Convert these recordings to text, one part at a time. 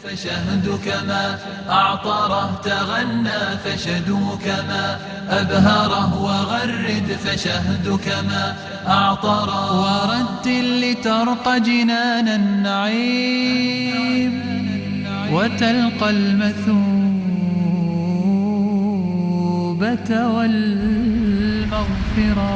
فشهدك ما أعطره تغنى فشدوك ما أبهره وغرد فشهدك ما أعطره ورتل لترق جنان النعيم وتلقى المثوبة والمغفرة.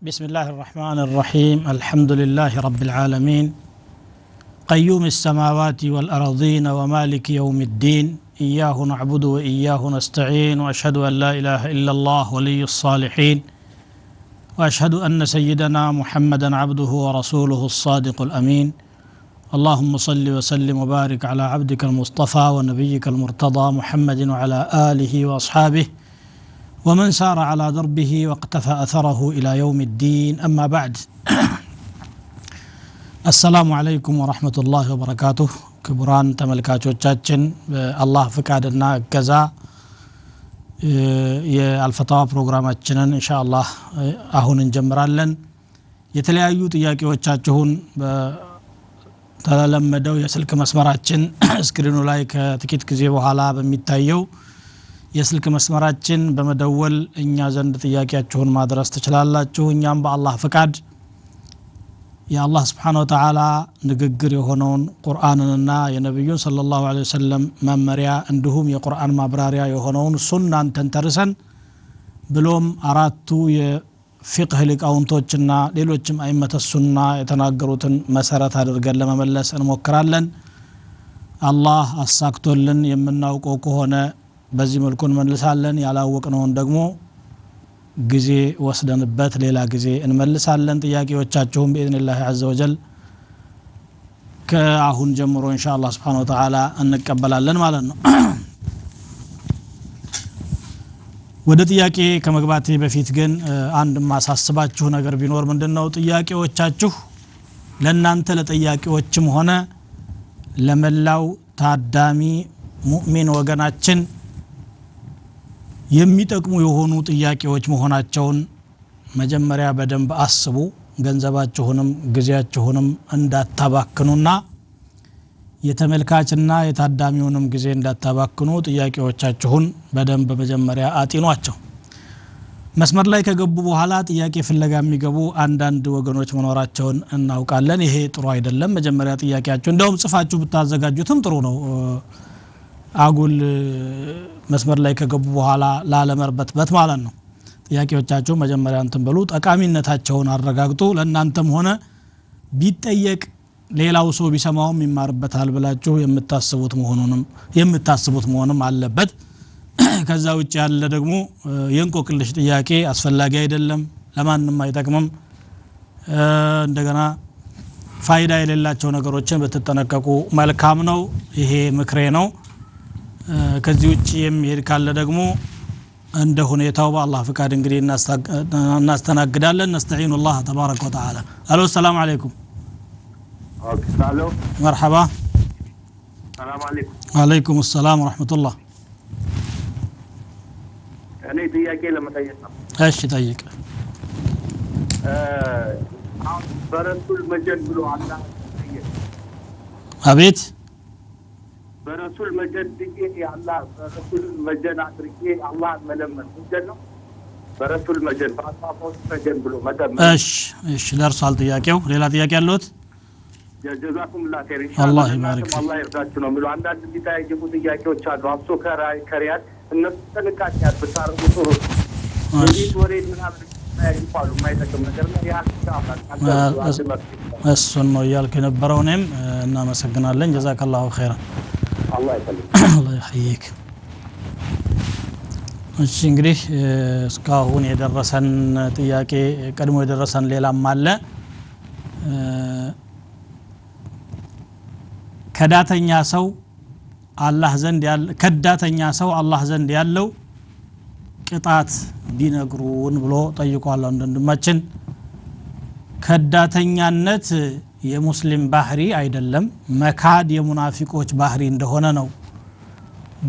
بسم الله الرحمن الرحيم. الحمد لله رب العالمين، قيوم السماوات والأرضين ومالك يوم الدين، إياه نعبد وإياه نستعين، وأشهد أن لا إله إلا الله ولي الصالحين، وأشهد أن سيدنا محمدا عبده ورسوله الصادق الأمين. اللهم صل وسلم وبارك على عبدك المصطفى ونبيك المرتضى محمد وعلى آله وأصحابه ومن سار على دربه واقتفى أثره إلى يوم الدين. أما بعد، السلام عليكم ورحمة الله وبركاته. ክቡራን ተመልካቾቻችን፣ በአላህ ፍቃድና እገዛ የአልፈታዋ ፕሮግራማችንን ኢንሻአላህ አሁን እንጀምራለን። የተለያዩ ጥያቄዎቻችሁን በተለመደው የስልክ መስመራችን ስክሪኑ ላይ ከጥቂት ጊዜ በኋላ በሚታየው የስልክ መስመራችን በመደወል እኛ ዘንድ ጥያቄያችሁን ማድረስ ትችላላችሁ። እኛም በአላህ ፍቃድ የአላህ Subhanahu Wa Ta'ala ንግግር የሆነውን ቁርአንንና የነብዩን ሰለላሁ ዐለይሂ ወሰለም መመሪያ እንዲሁም የቁርአን ማብራሪያ የሆነውን ሱናን ተንተርሰን ብሎም አራቱ የፊቅህ ሊቃውንቶችና ሌሎችም አይመተ ሱና የተናገሩትን መሰረት አድርገን ለመመለስ እንሞክራለን። አላህ አሳክቶልን የምናውቀው ከሆነ በዚህ መልኩ እንመልሳለን፣ ያላወቅነውን ደግሞ ጊዜ ወስደንበት ሌላ ጊዜ እንመልሳለን። ጥያቄዎቻችሁም በኢዝኒላህ ዐዘ ወጀል ከአሁን ጀምሮ ኢንሻአላህ Subhanahu Wa Ta'ala እንቀበላለን ማለት ነው። ወደ ጥያቄ ከመግባቴ በፊት ግን አንድ ማሳስባችሁ ነገር ቢኖር ምንድነው፣ ጥያቄዎቻችሁ ለእናንተ ለጥያቄዎችም ሆነ ለመላው ታዳሚ ሙእሚን ወገናችን የሚጠቅሙ የሆኑ ጥያቄዎች መሆናቸውን መጀመሪያ በደንብ አስቡ። ገንዘባችሁንም ጊዜያችሁንም እንዳታባክኑና የተመልካችና የታዳሚውንም ጊዜ እንዳታባክኑ ጥያቄዎቻችሁን በደንብ መጀመሪያ አጢኗቸው። መስመር ላይ ከገቡ በኋላ ጥያቄ ፍለጋ የሚገቡ አንዳንድ ወገኖች መኖራቸውን እናውቃለን። ይሄ ጥሩ አይደለም። መጀመሪያ ጥያቄያችሁ እንደውም ጽፋችሁ ብታዘጋጁትም ጥሩ ነው። አጉል መስመር ላይ ከገቡ በኋላ ላለመርበትበት ማለት ነው። ጥያቄዎቻችሁ መጀመሪያ እንትን በሉ፣ ጠቃሚነታቸውን አረጋግጡ። ለእናንተም ሆነ ቢጠየቅ ሌላው ሰው ቢሰማውም ይማርበታል ብላችሁ የምታስቡት መሆንም አለበት። ከዛ ውጭ ያለ ደግሞ የእንቆቅልሽ ጥያቄ አስፈላጊ አይደለም፣ ለማንም አይጠቅምም። እንደገና ፋይዳ የሌላቸው ነገሮችን ብትጠነቀቁ መልካም ነው። ይሄ ምክሬ ነው። ከዚህ ውጭ የሚሄድ ካለ ደግሞ እንደ ሁኔታው በአላህ ፍቃድ እንግዲህ እናስተናግዳለን። ነስተዒኑ አላህ ተባረከ ወተዓላ። አሎ፣ ሰላም አለይኩም። አሎ፣ መርሐባ። ሰላም አለይኩም። ወአለይኩም ሰላም ወራህመቱላህ። እኔ ጥያቄ ለመጠየቅ ነው። እሺ ጠይቅ። አሁን በረሱል መጀን ብሎ አላህ ጠየቅ። አቤት። በረሱል መጀን ብዬ አላህ በረሱል መጀን አድርጌ አላህ መለመን ወንጀል ነው? በረሱል መጀን በአስፋፋዎች መጀን ብሎ መለመን። እሺ እሺ፣ ደርሷል ጥያቄው። ሌላ ጥያቄ አለዎት? ጀዛኩሙላህ ኸይር። አላህ ኢንሻአላህ ይባርክ። አላህ ይርዳችሁ ነው የሚለው። አንዳንድ የሚጠያየቁ ጥያቄዎች አሉ። አብሶ ከሪያድ እነሱ ጥንቃቄ ብታደርጉ ጥሩ ነው። የቤት ወሬ ምናምን ይጠያይቃሉ፣ የማይጠቅም ነገር ነው። ያ እሱን ነው እያልኩ የነበረው እኔም። እናመሰግናለን። ጀዛከላሁ ኸይራን። አላህ ይፈልግ። አላህ ይሐይክ። እሺ እንግዲህ እስካሁን የደረሰን ጥያቄ ቀድሞ የደረሰን ሌላም አለ። ከዳተኛ ሰው አላህ ዘንድ ያለ ከዳተኛ ሰው አላህ ዘንድ ያለው ቅጣት ቢነግሩን ብሎ ጠይቋል አንድ ወንድማችን። ከዳተኛነት የሙስሊም ባህሪ አይደለም፣ መካድ የሙናፊቆች ባህሪ እንደሆነ ነው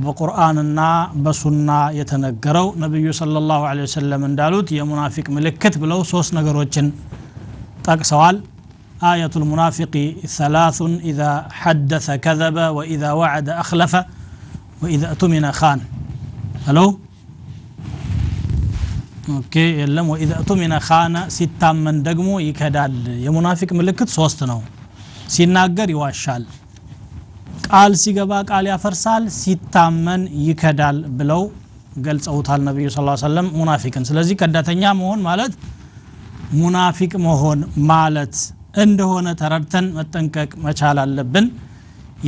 በቁርአንና በሱና የተነገረው። ነብዩ ሰለላሁ ዐለይሂ ወሰለም እንዳሉት የሙናፊቅ ምልክት ብለው ሶስት ነገሮችን ጠቅሰዋል። آية المنافق ثلاث إذا حدث كذب وإذا وعد أخلف وإذا اؤتمن خان። ألو okay የለም። وإذا اؤتمن خان ሲታመን ደግሞ ይከዳል። የሙናፊቅ ምልክት ሶስት ነው። ሲናገር ይዋሻል፣ ቃል ሲገባ ቃል ያፈርሳል፣ ሲታመን ይከዳል ብለው ገልጸውታል ነብዩ صلى الله عليه وسلم ሙናፊቅን። ስለዚህ ከዳተኛ መሆን ማለት ሙናፊቅ መሆን ማለት እንደሆነ ተረድተን መጠንቀቅ መቻል አለብን።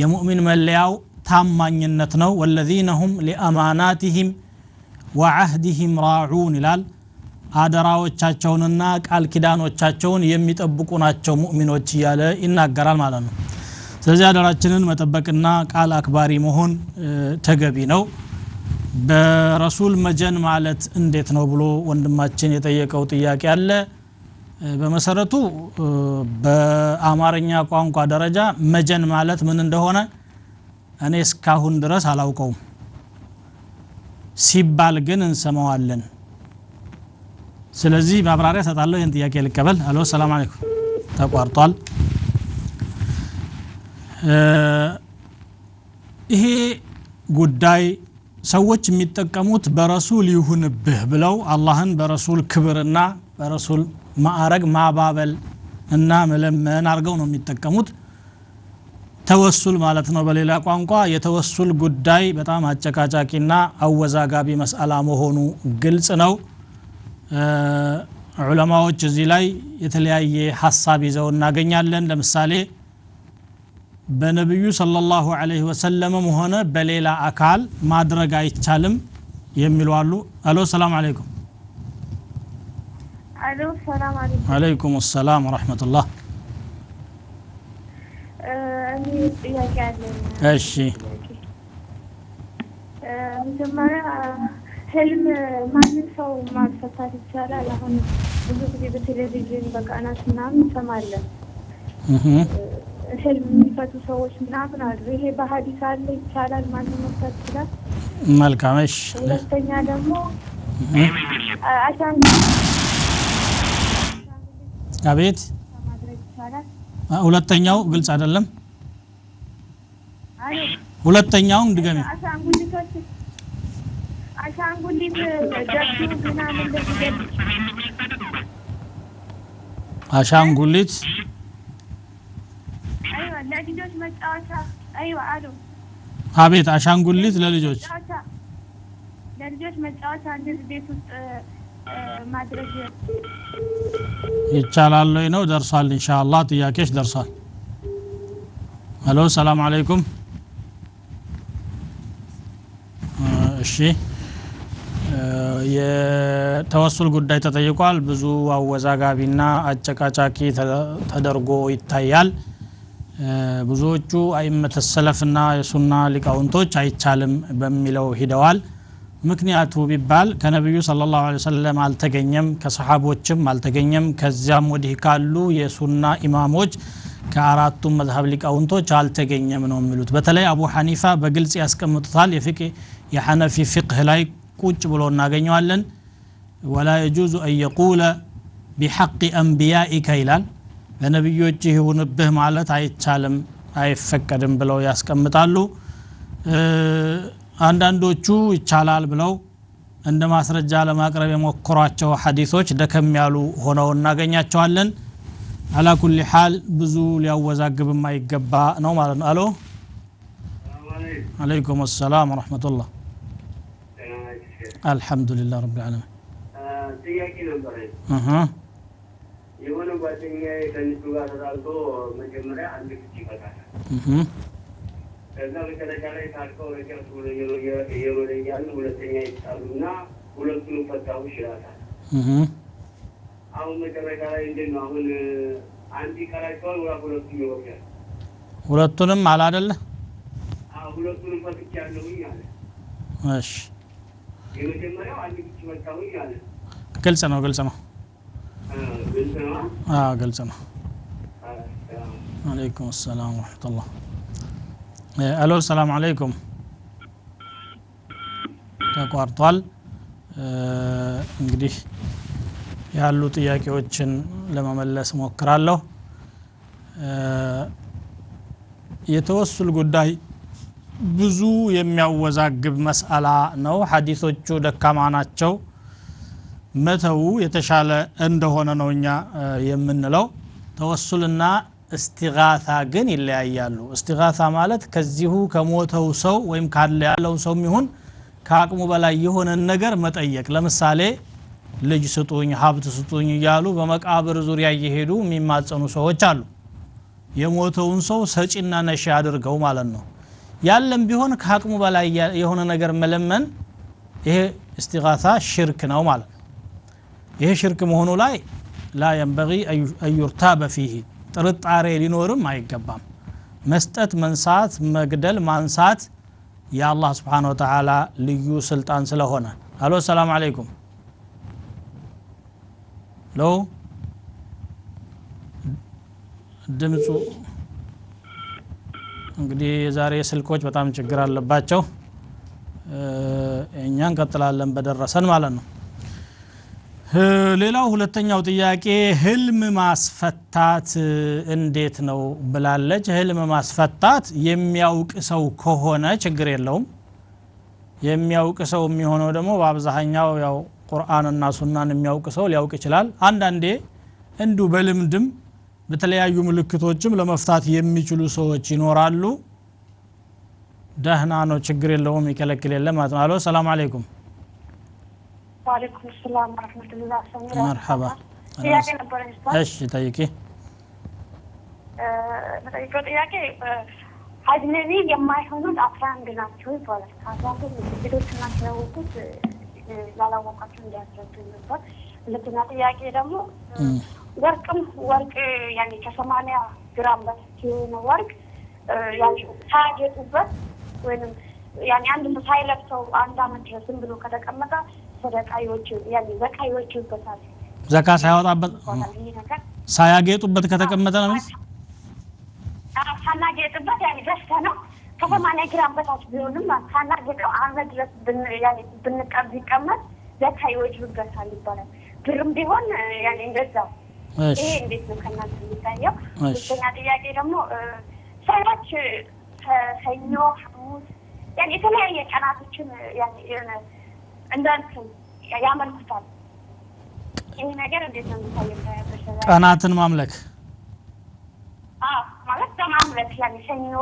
የሙእሚን መለያው ታማኝነት ነው። والذين هم لأماناتهم وعهدهم راعون ይላል። አደራዎቻቸውንና ቃል ኪዳኖቻቸውን የሚጠብቁ ናቸው ሙእሚኖች እያለ ይናገራል ማለት ነው። ስለዚህ አደራችንን መጠበቅና ቃል አክባሪ መሆን ተገቢ ነው። በረሱል መጀን ማለት እንዴት ነው ብሎ ወንድማችን የጠየቀው ጥያቄ አለ። በመሰረቱ በአማርኛ ቋንቋ ደረጃ መጀን ማለት ምን እንደሆነ እኔ እስካሁን ድረስ አላውቀውም። ሲባል ግን እንሰማዋለን። ስለዚህ ማብራሪያ እሰጣለሁ። ይሄን ጥያቄ ልቀበል። አሎ ሰላም አለይኩም። ተቋርጧል። ይሄ ጉዳይ ሰዎች የሚጠቀሙት በረሱል ይሁንብህ ብለው አላህን በረሱል ክብርና በረሱል ማዕረግ ማባበል እና መለመን አድርገው ነው የሚጠቀሙት። ተወሱል ማለት ነው በሌላ ቋንቋ። የተወሱል ጉዳይ በጣም አጨቃጫቂና አወዛጋቢ መስአላ መሆኑ ግልጽ ነው። ዑለማዎች እዚህ ላይ የተለያየ ሐሳብ ይዘው እናገኛለን። ለምሳሌ በነብዩ ሰለላሁ ዐለይሂ ወሰለም ሆነ በሌላ አካል ማድረግ አይቻልም የሚሉ አሉ። አሎ ሰላም አለይኩም። አሎ ሰላም አለይኩም። አለይኩም ሰላም ወራህመቱላህ። እኔ ጥያቄ አለኝ። እሺ መጀመሪያ ህልም ማንም ሰው ማስፈታት ይቻላል? አሁን ብዙ ጊዜ በቴሌቪዥን በቃናት ምናምን እንሰማለን። ህልም የሚፈቱ ሰዎች ምናምን አሉ። ይሄ በሐዲስ አለ ይቻላል? ማንም መፍታት ይችላል? መልካም። እሺ ሁለተኛ ደግሞ አሻንጉሊት አቤት ማድረግ ይቻላል? ሁለተኛው ግልጽ አይደለም። ሁለተኛውን ድገሚ። አሻንጉሊት ደብዱ ምናምን እንደዚህ አሻንጉሊት አይዋ ለልጆች መጫወቻ። አይዋ አሉ። አቤት አሻንጉሊት ለልጆች ለልጆች መጫወቻ እንደዚህ ቤት ውስጥ ማድረግ ይቻላል ወይ ነው? ደርሷል ኢንሻአላህ። ጥያቄሽ ደርሷል። አሎ ሰላም አለይኩም። እሺ የተወሱል ጉዳይ ተጠይቋል። ብዙ አወዛጋቢና አጨቃጫቂ ተደርጎ ይታያል። ብዙዎቹ አይመተ ሰለፍና የሱና ሊቃውንቶች አይቻልም በሚለው ሂደዋል። ምክንያቱ ቢባል ከነብዩ ሰለላሁ ዐለይሂ ወሰለም አልተገኘም፣ ከሰሃቦችም አልተገኘም፣ ከዚያም ወዲህ ካሉ የሱና ኢማሞች ከአራቱም መዝሀብ ሊቃውንቶች አልተገኘም ነው የሚሉት። በተለይ አቡ ሐኒፋ በግልጽ ያስቀምጡታል። የፍቅህ የሐነፊ ፍቅህ ላይ ቁጭ ብሎ እናገኘዋለን። ወላ يجوز أن يقول بحق أنبيائك ይላል። በነብዮች ይሁንብህ ማለት አይቻልም አይፈቀድም ብለው ያስቀምጣሉ። አንዳንዶቹ ይቻላል ብለው እንደ ማስረጃ ለማቅረብ የሞከሯቸው ሐዲሶች ደከም ያሉ ሆነው እናገኛቸዋለን። على كل حال ብዙ ሊያወዛግብ የማይገባ ነው ማለት ነው። አሎ عليكم السلام ورحمة الله። الحمد لله رب العالمين። ጥያቄ ነበረኝ። የሆነ ጓደኛዬ ከሚስቱ ጋር ተጣልቶ መጀመሪያ አንድ ፍች ይፈታል። ከዛ መጨረሻ ላይ ታርቀው ረጃቱ እየኖረ እያሉ ሁለተኛ ይጣሉና ሁለቱንም ፈታሁሽ ይላታል። አሁን መጨረሻ ላይ እንዴት ነው? አሁን አንድ ይቀራቸዋል ወላ ሁለቱም ይወርዳል? ሁለቱንም አለ አይደለ? አዎ ሁለቱንም ፈትቻለሁኝ አለ። እሺ የመጀመሪያው አንድ ፍች ፈታሁኝ አለ። ግልጽ ነው። ግልጽ ነው። ግልጽ ነው። አዎ ግልጽ ነው። عليكم السلام ورحمة الله። አሎ ሰላም አለይኩም። ተቋርጧል። እንግዲህ ያሉ ጥያቄዎችን ለመመለስ ሞክራለሁ። የተወሱል ጉዳይ ብዙ የሚያወዛግብ መስአላ ነው። ሐዲሶቹ ደካማ ናቸው፣ መተው የተሻለ እንደሆነ ነው እኛ የምንለው። ተወሱልና እስቲጋታ ግን ይለያያሉ። እስቲጋታ ማለት ከዚሁ ከሞተው ሰው ወይም ካለ ያለው ሰው ይሁን ከአቅሙ በላይ የሆነ ነገር መጠየቅ። ለምሳሌ ልጅ ስጡኝ፣ ሀብት ስጡኝ እያሉ በመቃብር ዙሪያ እየሄዱ የሚማጸኑ ሰዎች አሉ። የሞተውን ሰው ሰጪና ነሺ አድርገው ማለት ነው። ያለም ቢሆን ከአቅሙ በላይ የሆነ ነገር መለመን ይሄ እስቲጋታ ሽርክ ነው ማለት ነው። ይሄ ሽርክ መሆኑ ላይ ላ ينبغي أن يرتاب فيه ጥርጣሬ ሊኖርም አይገባም። መስጠት፣ መንሳት፣ መግደል፣ ማንሳት የአላህ Subhanahu Wa Ta'ala ልዩ ስልጣን ስለሆነ። አሎ ሰላም አለይኩም። ሎ ድምጹ እንግዲህ የዛሬ ስልኮች በጣም ችግር አለባቸው። እኛ እንቀጥላለን በደረሰን ማለት ነው። ሌላው ሁለተኛው ጥያቄ ህልም ማስፈታት እንዴት ነው ብላለች። ህልም ማስፈታት የሚያውቅ ሰው ከሆነ ችግር የለውም። የሚያውቅ ሰው የሚሆነው ደግሞ በአብዛኛው ያው ቁርአንና ሱናን የሚያውቅ ሰው ሊያውቅ ይችላል። አንዳንዴ እንዲሁ በልምድም በተለያዩ ምልክቶችም ለመፍታት የሚችሉ ሰዎች ይኖራሉ። ደህና ነው፣ ችግር የለውም፣ ይከለክል የለም ማለት ነው። አሎ ሰላም አለይኩም። ወአለይኩም ሰላም ወራህመቱላህ። መርሐባ። ጥያቄ ነበረኝ። እሺ ጠይቂ። መጠይቀው ጥያቄ አጅነቢ የማይሆኑት 11 ናቸው ይባላል። ከ11 ልጆች ናቸው ያወቁት፣ ላላወቃቸው እንዲያስረዱኝ ነበር። ሁለተኛ ጥያቄ ደግሞ ወርቅም ወርቅ ያኔ ከ80 ግራም በታች የሆነ ወርቅ ያኔ ሳያጌጡበት ወይንም ያኔ አንድ ሰው ሳይለብሰው አንድ አመት ድረስ ዝም ብሎ ከተቀመጠ ሰደቃ ይወጅብ ያኔ ዘካ ይወጅብበታል። ዘካ ሳያወጣበት ሳያጌጡበት ከተቀመጠ ነው ሳናጌጥበት ያኔ ገዝተህ ነው ከ80 ግራም በታች ቢሆንም ሳናጌጠው አመት ድረስ ያኔ ቢቀመጥ ዘካ ይወጅብበታል ይባላል። ብርም ቢሆን ያኔ እንደዛው። ይሄ እንዴት ነው ከእናንተ የሚታየው? ሁለተኛ ጥያቄ ደግሞ ሰዎች ሰኞ፣ ሐሙስ ያኔ የተለያየ ቀናቶችን ያኔ እንዳንትን ያመልኩታል። ይሄ ነገር እንዴት ነው የሚታየው? ቀናትን ማምለክ አዎ ማለት በማምለክ ያኔ ሰኞ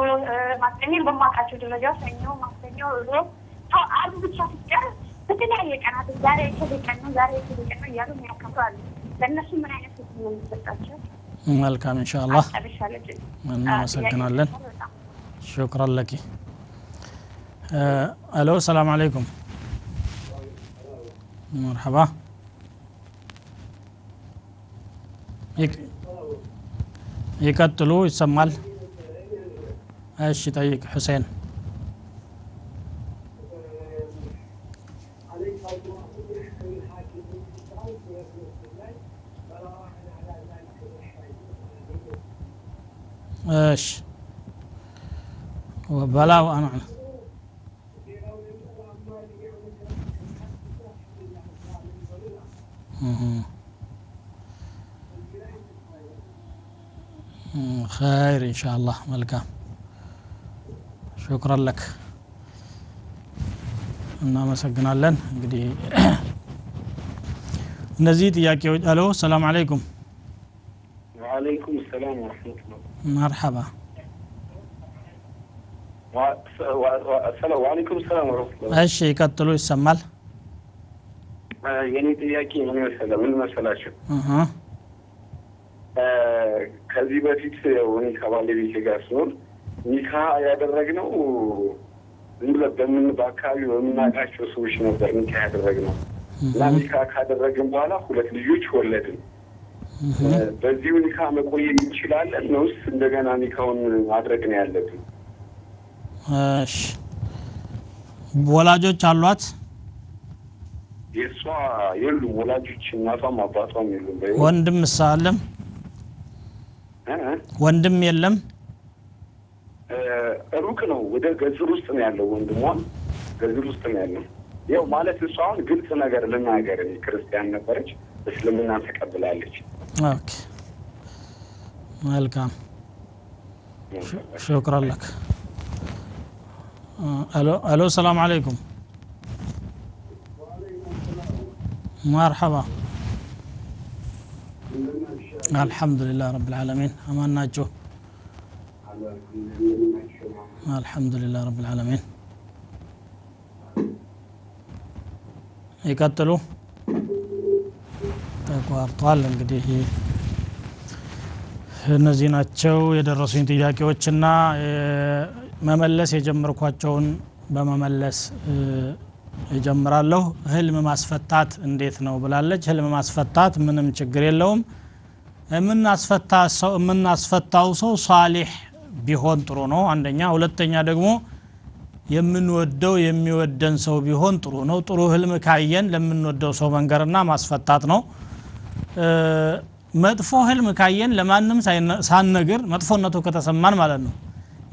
ማክሰኞ በማውቃቸው ደረጃ ሰኞ፣ ማክሰኞ፣ ሮብ፣ ዓርብ ብቻ ሲቀር በተለያየ ቀናት ዛሬ የከሌ ቀን ነው ዛሬ የከሌ ቀን ነው እያሉ የሚያከብሩ አሉ። ለእነሱ ምን አይነት ህግ ነው የሚሰጣቸው? መልካም ኢንሻአላህ እናመሰግናለን። ሹክራን ለኪ። አሎ ሰላም አለይኩም። መርሐባ። ይቀጥሉ፣ ይሰማል? እሺ ጠይቅ ሁሴን። እሺ ወበላው አና خير إن شاء الله. መልካም شكرا لك እናመሰግናለን። እንግዲህ እነዚህ ጥያቄዎች አሎ ሰላም አለይኩም። ወአለይኩም ሰላም ወራህመቱላህ። መርሐባ። ወአለይኩም ሰላም ወራህመቱላህ። እሺ ቀጥሉ፣ ይሰማል? የኔ ጥያቄ ምን መሰላችሁ? ከዚህ በፊት እኔ ከባለቤቴ ጋር ስኖር ኒካ ያደረግነው ዝም ብለን በአካባቢው በምናውቃቸው ሰዎች ነበር ኒካ ያደረግነው እና ኒካ ካደረግን በኋላ 2 ልጆች ወለድን። በዚሁ ኒካ መቆየት እንችላለን ወይስ እንደገና ኒካውን ማድረግ ነው ያለብን? እሺ ወላጆች አሏት? የሷ የሉም ወላጆች፣ እናቷም አባቷም የሉም። ወንድም ሳለም ወንድም የለም? ሩቅ ነው፣ ወደ ገዝር ውስጥ ነው ያለው ወንድሟ፣ ገዝር ውስጥ ነው ያለው። ያው ማለት እሷ አሁን ግልጽ ነገር ልናገር፣ ክርስቲያን ነበረች። እስልምናን ተቀብላለች። Okay መልካም شكرا لك። አሎ አሎ፣ ሰላም አለይኩም። መርሐባ። አልሐምዱሊላህ ረብል ዓለሚን። አማን ናችሁ? አልሐምዱሊላህ ረብል ዓለሚን። ይቀጥሉ። ተቋርጧል። እንግዲህ እነዚህ ናቸው የደረሱኝ ጥያቄዎችና መመለስ የጀመርኳቸውን በመመለስ እጀምራለሁ። ህልም ማስፈታት እንዴት ነው ብላለች። ህልም ማስፈታት ምንም ችግር የለውም። የምናስፈታው ሰው ሷሊህ ቢሆን ጥሩ ነው አንደኛ። ሁለተኛ ደግሞ የምንወደው የሚወደን ሰው ቢሆን ጥሩ ነው። ጥሩ ህልም ካየን ለምንወደው ሰው መንገርና ማስፈታት ነው። መጥፎ ህልም ካየን ለማንም ሳንነግር መጥፎነቱ ከተሰማን ማለት ነው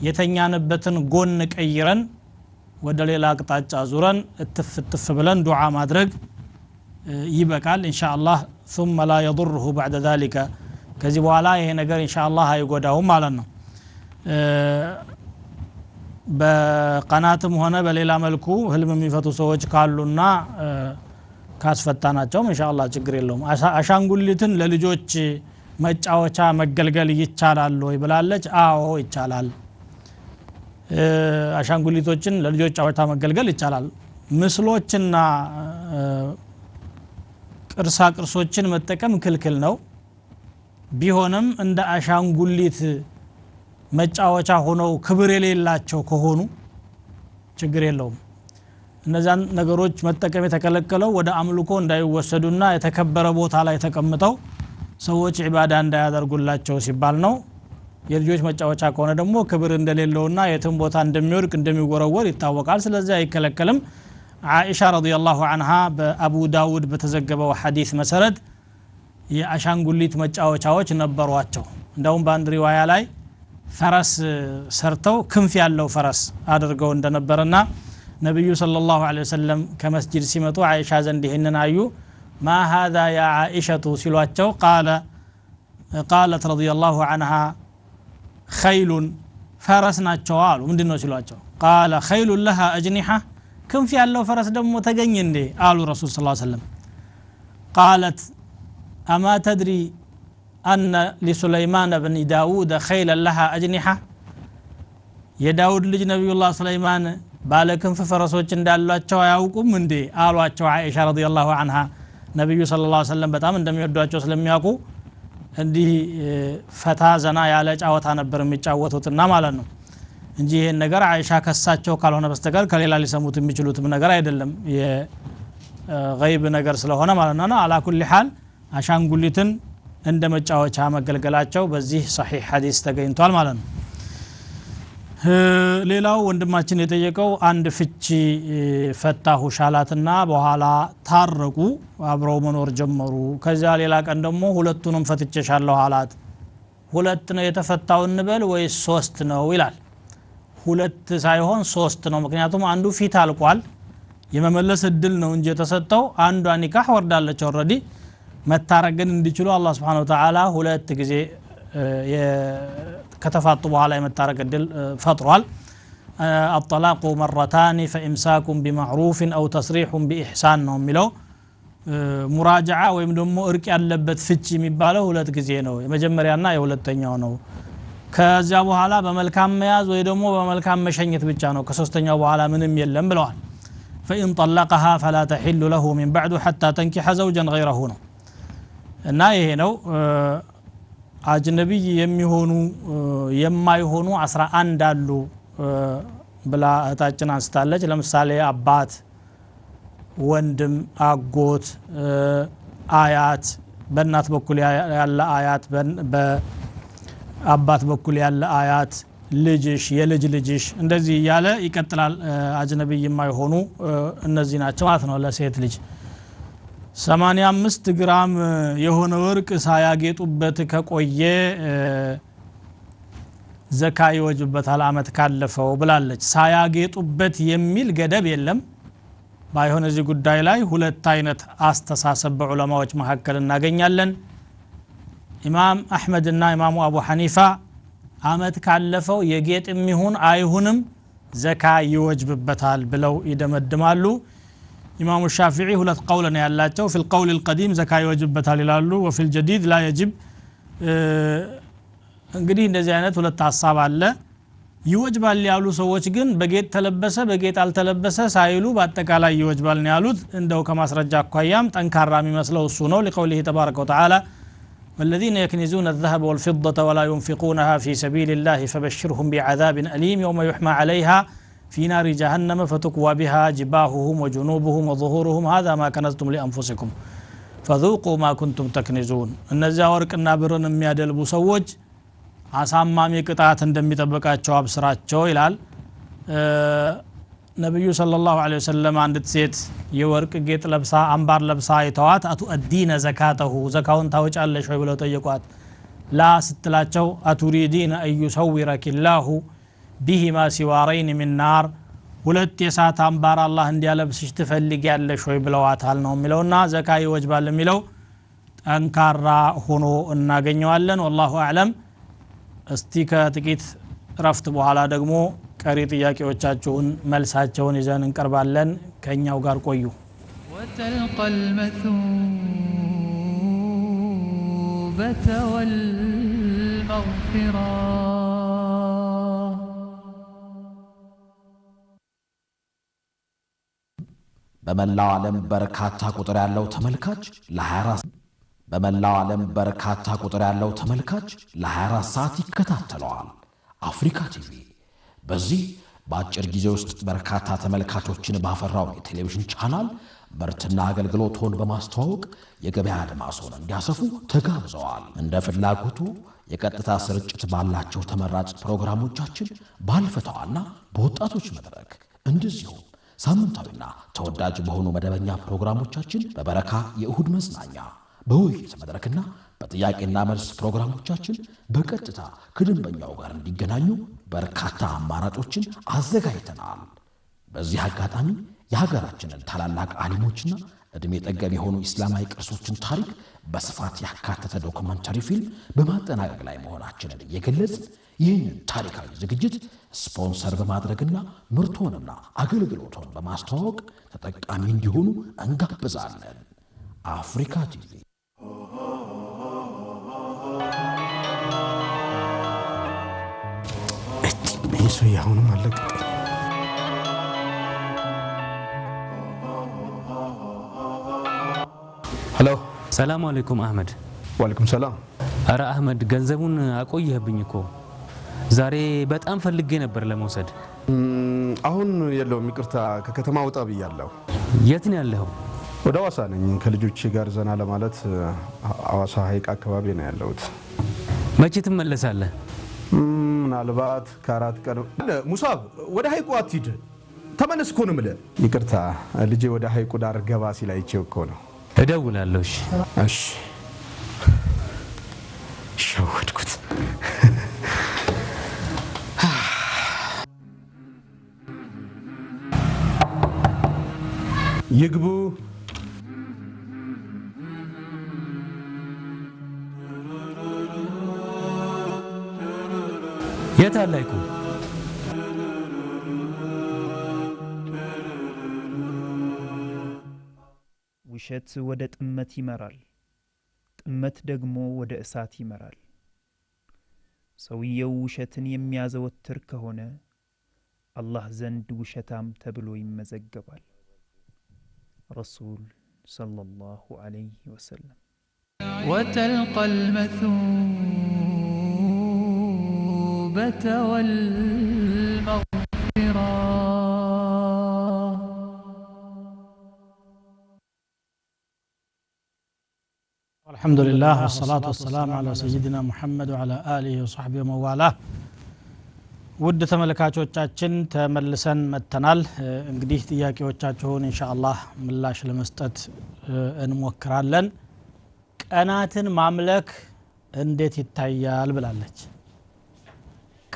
የተኛንበትን ጎን ቀይረን ወደ ሌላ አቅጣጫ ዙረን እትፍ እትፍ ብለን ዱዓ ማድረግ ይበቃል ኢንሻአላህ። ثم لا يضره بعد ذلك ከዚህ በኋላ ይሄ ነገር ኢንሻአላህ አይጎዳውም ማለት ነው። በቀናትም ሆነ በሌላ መልኩ ህልም የሚፈቱ ሰዎች ካሉና ካስፈታናቸውም ኢንሻአላህ ችግር የለውም። አሻንጉሊትን ለልጆች መጫወቻ መገልገል ይቻላል ወይ ብላለች። አዎ ይቻላል። አሻንጉሊቶችን ለልጆች ጫወታ መገልገል ይቻላል። ምስሎችና ቅርሳ ቅርሶችን መጠቀም ክልክል ነው። ቢሆንም እንደ አሻንጉሊት መጫወቻ ሆነው ክብር የሌላቸው ከሆኑ ችግር የለውም። እነዛን ነገሮች መጠቀም የተከለከለው ወደ አምልኮ እንዳይወሰዱና የተከበረ ቦታ ላይ ተቀምጠው ሰዎች ዒባዳ እንዳያደርጉላቸው ሲባል ነው። የልጆች መጫወቻ ከሆነ ደግሞ ክብር እንደሌለውና የትም ቦታ እንደሚወድቅ እንደሚወረወር ይታወቃል። ስለዚህ አይከለከልም። ዓኢሻ ረዲየላሁ ዐንሃ በአቡ ዳውድ በተዘገበው ሐዲስ መሰረት የአሻንጉሊት መጫወቻዎች ነበሯቸው። እንደውም በአንድ ሪዋያ ላይ ፈረስ ሰርተው ክንፍ ያለው ፈረስ አድርገው እንደነበረና ነብዩ ሰለላሁ ዐለይሂ ወሰለም ከመስጂድ ሲመጡ ዓኢሻ ዘንድ ይህንን አዩ። ማ ሃዛ ያ ዓኢሸቱ ሲሏቸው ቃለት ረዲየላሁ ዐንሃ ኸይሉን ፈረስ ናቸው አሉ። ምንድነው ሲሏቸው ቃለ ኸይሉን ለሃ አጅኒሐ ክንፍ ያለው ፈረስ ደግሞ ተገኘ እንዴ አሉ ረሱል ሰለላሁ ዐለይሂ ወሰለም። ቃለት አማ ተድሪ አነ ሊሱለይማን ብን ዳውድ ኸይለን ለሃ አጅኒሐ የዳውድ ልጅ ነቢዩላህ ሱለይማን ባለ ክንፍ ፈረሶች እንዳሏቸው አያውቁም እንዴ አሏቸው ዓኢሻ ረዲየላሁ ዐንሃ። ነብዩ ሰለላሁ ዐለይሂ ወሰለም በጣም እንደሚወዷቸው ስለሚያውቁ እንዲህ ፈታ ዘና ያለ ጫወታ ነበር የሚጫወቱትና ማለት ነው እንጂ ይሄን ነገር ዓኢሻ ከሳቸው ካልሆነ በስተቀር ከሌላ ሊሰሙት የሚችሉትም ነገር አይደለም፣ የገይብ ነገር ስለሆነ ማለት ነውና አላ ኩሊ ሐል አሻንጉሊትን እንደ መጫወቻ መገልገላቸው በዚህ ሰሒህ ሐዲስ ተገኝቷል ማለት ነው። ሌላው ወንድማችን የጠየቀው አንድ ፍቺ ፈታሁ ሻላትና በኋላ ታረቁ፣ አብረው መኖር ጀመሩ። ከዛ ሌላ ቀን ደግሞ ሁለቱንም ፈትቼሻለሁ አላት። ሁለት ነው የተፈታው እንበል ወይስ ሶስት ነው ይላል። ሁለት ሳይሆን ሶስት ነው። ምክንያቱም አንዱ ፊት አልቋል፣ የመመለስ እድል ነው እንጂ የተሰጠው አንዷ ኒካህ ወርዳለች already። መታረቅን እንዲችሉ አላህ Subhanahu Wa Ta'ala ሁለት ጊዜ ከተፋቱ በኋላ የመታረቅ እድል ፈጥሯል። الطلاق مرتان فإمساك بمعروف أو تصريح بإحسان ነው የሚለው። ሙራጃዓ ወይም ደግሞ እርቅ ያለበት ፍቺ የሚባለው ሁለት ጊዜ ነው፣ የመጀመሪያና የሁለተኛው ነው። ከዚያ በኋላ በመልካም መያዝ ወይ ደግሞ በመልካም መሸኘት ብቻ ነው፣ ከሶስተኛው በኋላ ምንም የለም ብለዋል። فإن طلقها فلا تحل له من بعد حتى تنكح زوجا غيره ነው። እና ይሄ ነው አጅነቢይ የሚሆኑ የማይሆኑ 11 አሉ ብላ እህታችን አንስታለች። ለምሳሌ አባት፣ ወንድም፣ አጎት፣ አያት፣ በእናት በኩል ያለ አያት፣ በአባት በኩል ያለ አያት፣ ልጅሽ፣ የልጅ ልጅሽ፣ እንደዚህ እያለ ይቀጥላል። አጅነቢይ የማይሆኑ እነዚህ ናቸው ማለት ነው። ለሴት ልጅ 85 ግራም የሆነ ወርቅ ሳያጌጡበት ከቆየ ዘካ ይወጅበታል አመት ካለፈው ብላለች። ሳያጌጡበት የሚል ገደብ የለም። ባይሆን እዚህ ጉዳይ ላይ ሁለት አይነት አስተሳሰብ በዑለማዎች መካከል እናገኛለን። ኢማም አሕመድና ኢማሙ አቡ ሐኒፋ አመት ካለፈው የጌጥም ይሁን አይሁንም ዘካ ይወጅብበታል ብለው ይደመድማሉ። ኢማሙ ሻፊዒ ሁለት ቀውል ነው ያላቸው። في القول القديم ዘካ ይወጅብበታል ይላሉ፣ وفي الجديد لا يجب። እንግዲህ እንደዚህ አይነት ሁለት ሐሳብ አለ። ይወጅባል ያሉ ሰዎች ግን በጌጥ ተለበሰ በጌጥ አልተለበሰ ሳይሉ በአጠቃላይ ይወጅባል ነው ያሉት። እንደው ከማስረጃ አኳያም ጠንካራ የሚመስለው እሱ ነው። لقوله تبارك وتعالى والذين يكنزون الذهب والفضة ولا ينفقونها في سبيل الله فبشرهم بعذاب أليم يوم يحمى عليها في نار جهنم فتكوى بها جباههم وجنوبهم وظهورهم هذا ما كنزتم لأنفسكم فذوقوا ما كنتم تكنزون። እነዚያ ወርቅና ብርን የሚያደልቡ ሰዎች አሳማሚ ቅጣት እንደሚጠብቃቸው አብስራቸው ይላል። ነብዩ ሰለላሁ ዐለይሂ ወሰለም አንዲት ሴት የወርቅ ጌጥ ለብሳ አምባር ለብሳ አይተዋት አቱአዲነ ዘካተሁ ዘካውን ታወጫለሽ ወይ ብለው ጠየቋት። ላ ስትላቸው አቱሪዲነ አን ዩሰዊረኪላሁ ቢሂማ ሲዋረይን ሚን ናር ሁለት የእሳት አምባር አላህ እንዲያለብስሽ ትፈልጊያለሽ ወይ ብለዋታል ነው የሚለውና ዘካ ይወጅባል የሚለው ጠንካራ ሆኖ እናገኘዋለን። ወላሁ አዕለም። እስቲ ከጥቂት ረፍት በኋላ ደግሞ ቀሪ ጥያቄዎቻችሁን መልሳቸውን ይዘን እንቀርባለን። ከኛው ጋር ቆዩ። وتلقى المثوبة والمغفرة. በመላው ዓለም በርካታ ቁጥር ያለው ተመልካች ለ24 በመላው ዓለም በርካታ ቁጥር ያለው ተመልካች ለ24 ሰዓት ይከታተለዋል። አፍሪካ ቲቪ በዚህ በአጭር ጊዜ ውስጥ በርካታ ተመልካቾችን ባፈራው የቴሌቪዥን ቻናል ምርትና አገልግሎቶን በማስተዋወቅ የገበያ አድማስዎን እንዲያሰፉ ተጋብዘዋል። እንደ ፍላጎቱ የቀጥታ ስርጭት ባላቸው ተመራጭ ፕሮግራሞቻችን ባልፈተዋና በወጣቶች መድረክ እንደዚሁም ሳምንታዊና ተወዳጅ በሆኑ መደበኛ ፕሮግራሞቻችን በበረካ የእሁድ መዝናኛ በውይይት መድረክና በጥያቄና መልስ ፕሮግራሞቻችን በቀጥታ ከደንበኛው ጋር እንዲገናኙ በርካታ አማራጮችን አዘጋጅተናል። በዚህ አጋጣሚ የሀገራችንን ታላላቅ አሊሞችና እድሜ ጠገብ የሆኑ ኢስላማዊ ቅርሶችን ታሪክ በስፋት ያካተተ ዶክመንተሪ ፊልም በማጠናቀቅ ላይ መሆናችንን እየገለጽን ይህንን ታሪካዊ ዝግጅት ስፖንሰር በማድረግና ምርቶንና አገልግሎቶን በማስተዋወቅ ተጠቃሚ እንዲሆኑ እንጋብዛለን። አፍሪካ ቲቪ። ይህ ሰውዬ አሁንም አልለቀቀኝ። ሄሎ። ሰላም አለይኩም አህመድ። ዋሌኩም ሰላም። አረ አህመድ፣ ገንዘቡን አቆየህብኝ እኮ። ዛሬ በጣም ፈልጌ ነበር ለመውሰድ። አሁን የለውም፣ ይቅርታ፣ ከከተማ ወጣ ብያለሁ። የት ነው ያለኸው? ወደ አዋሳ ነኝ። ከልጆቼ ጋር ዘና ለማለት አዋሳ ሐይቅ አካባቢ ነው ያለሁት። መቼ ትመለሳለህ? ምናልባት ከ4 ቀን። ሙሳብ፣ ወደ ሐይቁ አትሂድ፣ ተመለስ እኮ ነው የምልህ። ይቅርታ፣ ልጄ ወደ ሐይቁ ዳር ገባ ሲል አይቼው እኮ ነው። እደውላለሁ። እሺ። እሺ፣ ሸወድኩት። ይግቡ። የት አለ ሐይቁ? ውሸት ወደ ጥመት ይመራል፣ ጥመት ደግሞ ወደ እሳት ይመራል። ሰውየው ውሸትን የሚያዘወትር ከሆነ አላህ ዘንድ ውሸታም ተብሎ ይመዘገባል። ረሱል ሰለላሁ ዐለይሂ ወሰለም። وتلقى المثوبة والمغفرة. الحمد لله والصلاة والسلام على سيدنا محمد وعلى آله وصحبه ومن والاه። ውድ ተመልካቾቻችን፣ ተመልሰን መጥተናል። እንግዲህ ጥያቄዎቻችሁን ኢንሻአላህ ምላሽ ለመስጠት እንሞክራለን። ቀናትን ማምለክ እንዴት ይታያል ብላለች።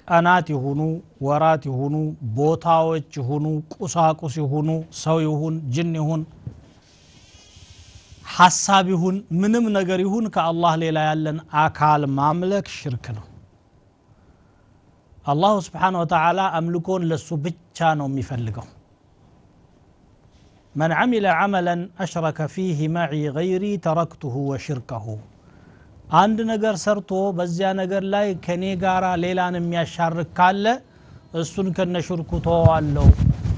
ቀናት ይሁኑ፣ ወራት ይሁኑ፣ ቦታዎች ይሁኑ፣ ቁሳቁስ ይሁኑ፣ ሰው ይሁን፣ ጅን ይሁን፣ ሐሳብ ይሁን፣ ምንም ነገር ይሁን ከአላህ ሌላ ያለን አካል ማምለክ ሽርክ ነው። አላሁ ስብሓነሁ ወተዓላ አምልኮን ለሱ ብቻ ነው የሚፈልገው። መን ዐሚለ ዐመለን አሽረከ ፊህ መዒ ገይሪ ተረክቱሁ ወሽርከሁ። አንድ ነገር ሰርቶ በዚያ ነገር ላይ ከኔ ጋራ ሌላን የሚያሻርክ ካለ እሱን ከነሽርኩ ተወዋለሁ፣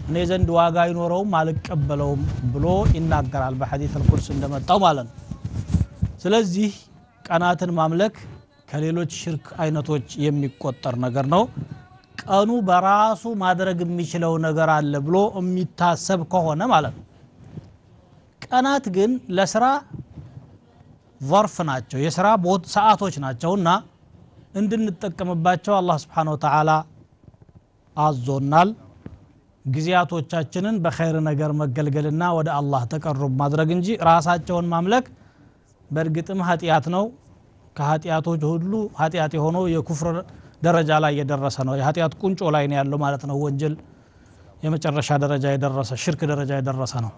እኔ ዘንድ ዋጋ አይኖረውም፣ አልቀበለውም ብሎ ይናገራል በሐዲስ አልቁድስ እንደመጣው ማለት ነው። ስለዚህ ቀናትን ማምለክ ከሌሎች ሽርክ አይነቶች የሚቆጠር ነገር ነው። ቀኑ በራሱ ማድረግ የሚችለው ነገር አለ ብሎ የሚታሰብ ከሆነ ማለት ነው። ቀናት ግን ለስራ ظርፍ ናቸው፣ የስራ ሰዓቶች ናቸውና እንድንጠቀምባቸው አላህ Subhanahu Wa Ta'ala አዞናል። ጊዜያቶቻችንን በኸይር ነገር መገልገልና ወደ አላህ ተቀርብ ማድረግ እንጂ ራሳቸውን ማምለክ በእርግጥም ኃጢአት ነው። ከኃጢአቶች ሁሉ ኃጢአት የሆነው የኩፍር ደረጃ ላይ የደረሰ ነው። የኃጢአት ቁንጮ ላይ ነው ያለው ማለት ነው። ወንጀል የመጨረሻ ደረጃ የደረሰ ሽርክ ደረጃ የደረሰ ነው።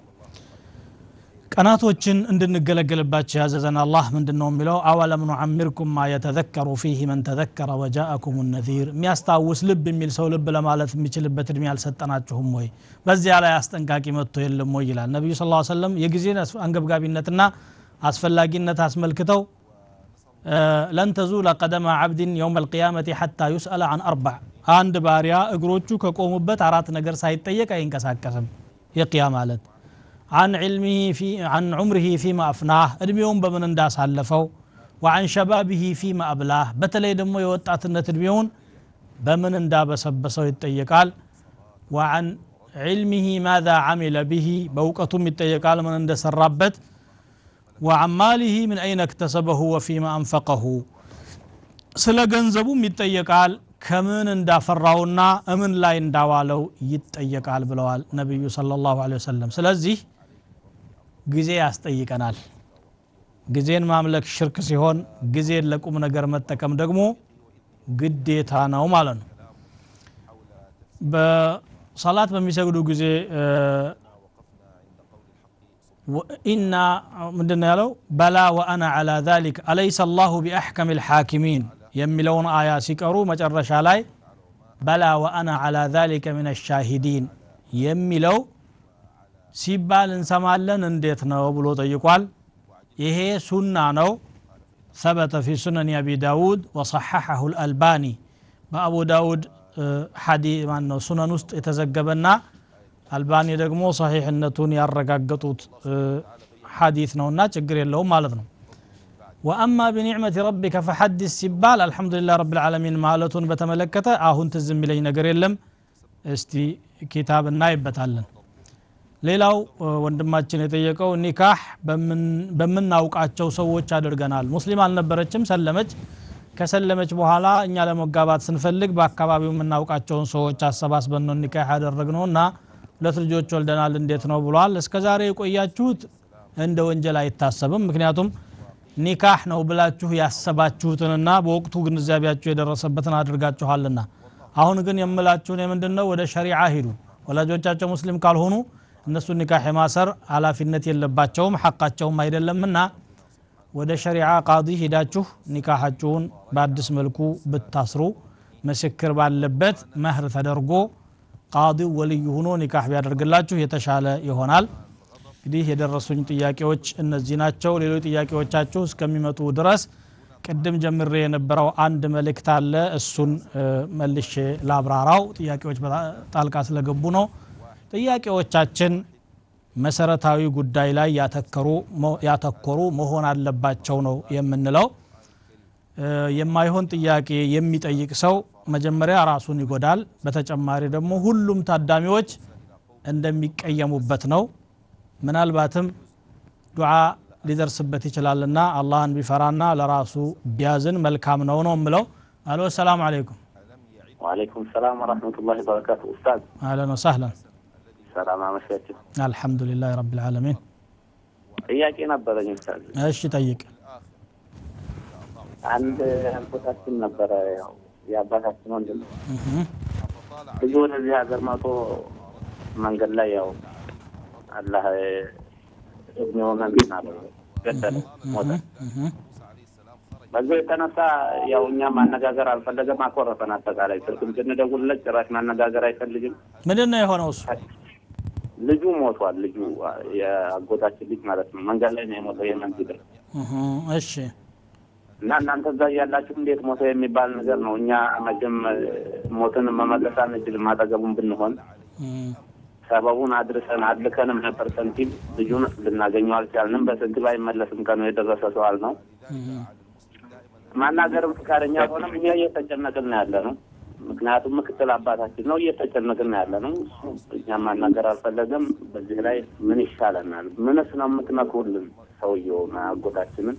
ቀናቶችን እንድንገለገልባቸው ያዘዘን አላህ ምንድነው የሚለው? አወለም ኑዓሚርኩም ማ የተዘከሩ ፊህ መን ተዘከረ ወጃአኩም ነዚር። የሚያስታውስ ልብ የሚል ሰው ልብ ለማለት የሚችልበት እድሜ አልሰጠናችሁም ወይ? በዚያ ላይ አስጠንቃቂ መጥቶ የለም ወይ ይላል። ነብዩ ሰለላሁ ዐለይሂ ወሰለም የጊዜን አንገብጋቢነትና አስፈላጊነት አስመልክተው ለን ተዙለ ቀደመ ዐብድን የውመል ቂያመቲ ሐታ ዩስአለ ዐን አርበዕ፣ አንድ ባሪያ እግሮቹ ከቆሙበት አራት ነገር ሳይጠየቅ አይንቀሳቀስም የቂያማ ዕለት። عن علمه في عن عمره فيما أفناه እድሜውን በምን እንዳሳለፈው፣ وعن شبابه فيما أبلاه በተለይ ደግሞ የወጣትነት እድሜውን በምን እንዳበሰበሰው ይጠየቃል። وعن علمه ماذا عمل به በእውቀቱም ይጠየቃል ምን እንደሰራበት። وعن ماله من أين اكتسبه وفيما أنفقه ስለ ገንዘቡም ይጠየቃል ከምን እንዳፈራውና እምን ላይ እንዳዋለው ይጠየቃል ብለዋል ነብዩ ሰለላሁ ዐለይሂ ወሰለም። ስለዚህ ጊዜ ያስጠይቀናል። ጊዜን ማምለክ ሽርክ ሲሆን ጊዜን ለቁም ነገር መጠቀም ደግሞ ግዴታ ነው ማለት ነው። በሰላት በሚሰግዱ ጊዜ ኢና ምንድነው ያለው? በላ ወአና ዐላ ዛሊክ አለይሰ አላሁ ቢአሕከሚል ሐኪሚን የሚለውን አያ ሲቀሩ መጨረሻ ላይ በላ ወአና ዐላ ዛሊከ ሚነ ሻሂዲን የሚለው ሲባል እንሰማለን እንዴት ነው ብሎ ጠይቋል። ይሄ ሱና ነው። ثبت في سنن أبي داود وصححه الألباني በአቡ ዳውድ ሐዲስ ማነው ሱነን ውስጥ የተዘገበና አልባኒ ደግሞ ሰሒሕነቱን ያረጋገጡት ሐዲስ ነውና ችግር የለውም ማለት ነው። ወአማ ቢኒዕመቲ ረቢከ ፈሐዲስ ሲባል አልሐምዱሊላህ ረቢል ዓለሚን ማለቱን በተመለከተ አሁን ትዝ የሚለኝ ነገር የለም። እስቲ ኪታብ እናይበታለን። ሌላው ወንድማችን የጠየቀው ኒካህ በምናውቃቸው ሰዎች አድርገናል። ሙስሊም አልነበረችም፣ ሰለመች። ከሰለመች በኋላ እኛ ለመጋባት ስንፈልግ በአካባቢው የምናውቃቸውን ሰዎች አሰባስበን ነው ኒካህ ያደረግነውና ሁለት ልጆች ወልደናል እንዴት ነው ብሏል። እስከዛሬ የቆያችሁት እንደ ወንጀል አይታሰብም። ምክንያቱም ኒካህ ነው ብላችሁ ያሰባችሁትንና በወቅቱ ግንዛቤያችሁ የደረሰበትን አድርጋችኋልና። አሁን ግን የምላችሁ እኔ ምንድነው ወደ ሸሪዓ ሂዱ። ወላጆቻቸው ሙስሊም ካልሆኑ እነሱ ኒካህ የማሰር ኃላፊነት የለባቸውም፣ ሐቃቸውም አይደለምና ወደ ሸሪዓ ቃዲ ሂዳችሁ ኒካሃችሁን በአዲስ መልኩ ብታስሩ ምስክር ባለበት መህር ተደርጎ ቃዲው ወልይ ሆኖ ኒካህ ቢያደርግላችሁ የተሻለ ይሆናል። እንግዲህ የደረሱኝ ጥያቄዎች እነዚህ ናቸው። ሌሎች ጥያቄዎቻችሁ እስከሚመጡ ድረስ ቅድም ጀምሬ የነበረው አንድ መልእክት አለ፣ እሱን መልሼ ላብራራው። ጥያቄዎች ጣልቃ ስለገቡ ነው። ጥያቄዎቻችን መሰረታዊ ጉዳይ ላይ ያተኮሩ መሆን አለባቸው ነው የምንለው። የማይሆን ጥያቄ የሚጠይቅ ሰው መጀመሪያ ራሱን ይጎዳል። በተጨማሪ ደግሞ ሁሉም ታዳሚዎች እንደሚቀየሙበት ነው። ምናልባትም ዱዓ ሊደርስበት ይችላልና አላህን ቢፈራና ለራሱ ቢያዝን መልካም ነው ነው የምለው። አሎ ሰላም አለይኩም። ወአለይኩም ሰላም ወራህመቱላሂ ወበረካቱ። ኡስታዝ አህለን ወሰህለን። ሰላም አመሻችሁ። አልሐምዱሊላህ ረቢል ዓለሚን። ጥያቄ ነበረኝ ኡስታዝ። እሺ ጠይቅ። አንድ አጎታችን ነበረ፣ ያው የአባታችን ወንድም ልጁ ወደዚህ ሀገር መጥቶ መንገድ ላይ ያው አላህ እድሜውን እንትን አለው ገደለው፣ ሞተ። በዚህ የተነሳ ያው እኛ ማነጋገር አልፈለገም፣ አኮረፈን። አጠቃላይ ስልክም ስንደውልለት ጭራሽ ማነጋገር አይፈልግም። ምንድን ነው የሆነው? እሱ ልጁ ሞቷል። ልጁ የአጎታችን ልጅ ማለት ነው። መንገድ ላይ ነው የሞተው የመን ሲደርስ። እሺ። እና እናንተ እዛ እያላችሁ እንዴት ሞተ የሚባል ነገር ነው። እኛ መቼም ሞትን መመለስ አንችልም፣ አጠገቡም ብንሆን ሰበቡን አድርሰን አድልከንም ነበር ሰንቲም፣ ልጁን ልናገኘው አልቻልንም። በስንት ባይመለስም ቀኑ የደረሰ ሰው አልነው። ማናገርም ፍቃደኛ አልሆነም። እኛ እየተጨነቅን ነው ያለ ነው። ምክንያቱም ምክትል አባታችን ነው፣ እየተጨነቅን ነው ያለ ነው። እኛ ማናገር አልፈለገም። በዚህ ላይ ምን ይሻለናል? ምንስ ነው የምትመክሩልን? ሰውየውን አጎታችንን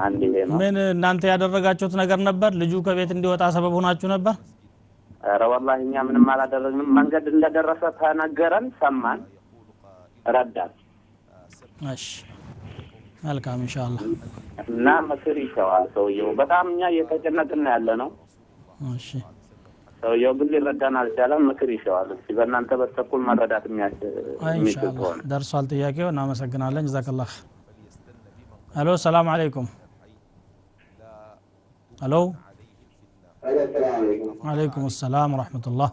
አንድ ይሄ ነው። ምን እናንተ ያደረጋችሁት ነገር ነበር? ልጁ ከቤት እንዲወጣ ሰበብ ሆናችሁ ነበር? ኧረ ወላሂ እኛ ምንም አላደረግንም። መንገድ እንደደረሰ ተነገረን፣ ሰማን፣ ረዳን። እሺ መልካም ኢንሻአላህ። እና ምክር ይሻዋል ሰውየው። በጣም እኛ እየተጨነቅን ነው ያለ ነው። እሺ ሰውየው ግን ሊረዳን አልቻለም። ምክር ይሻዋል። እስኪ በእናንተ በስተኩል መረዳት የሚችል ከሆነ። ደርሷል ጥያቄው። እናመሰግናለን። ጀዛከላህ። አሎ ሰላም አለይኩም። አሎ አለይኩም ሰላም ወራህመቱላህ።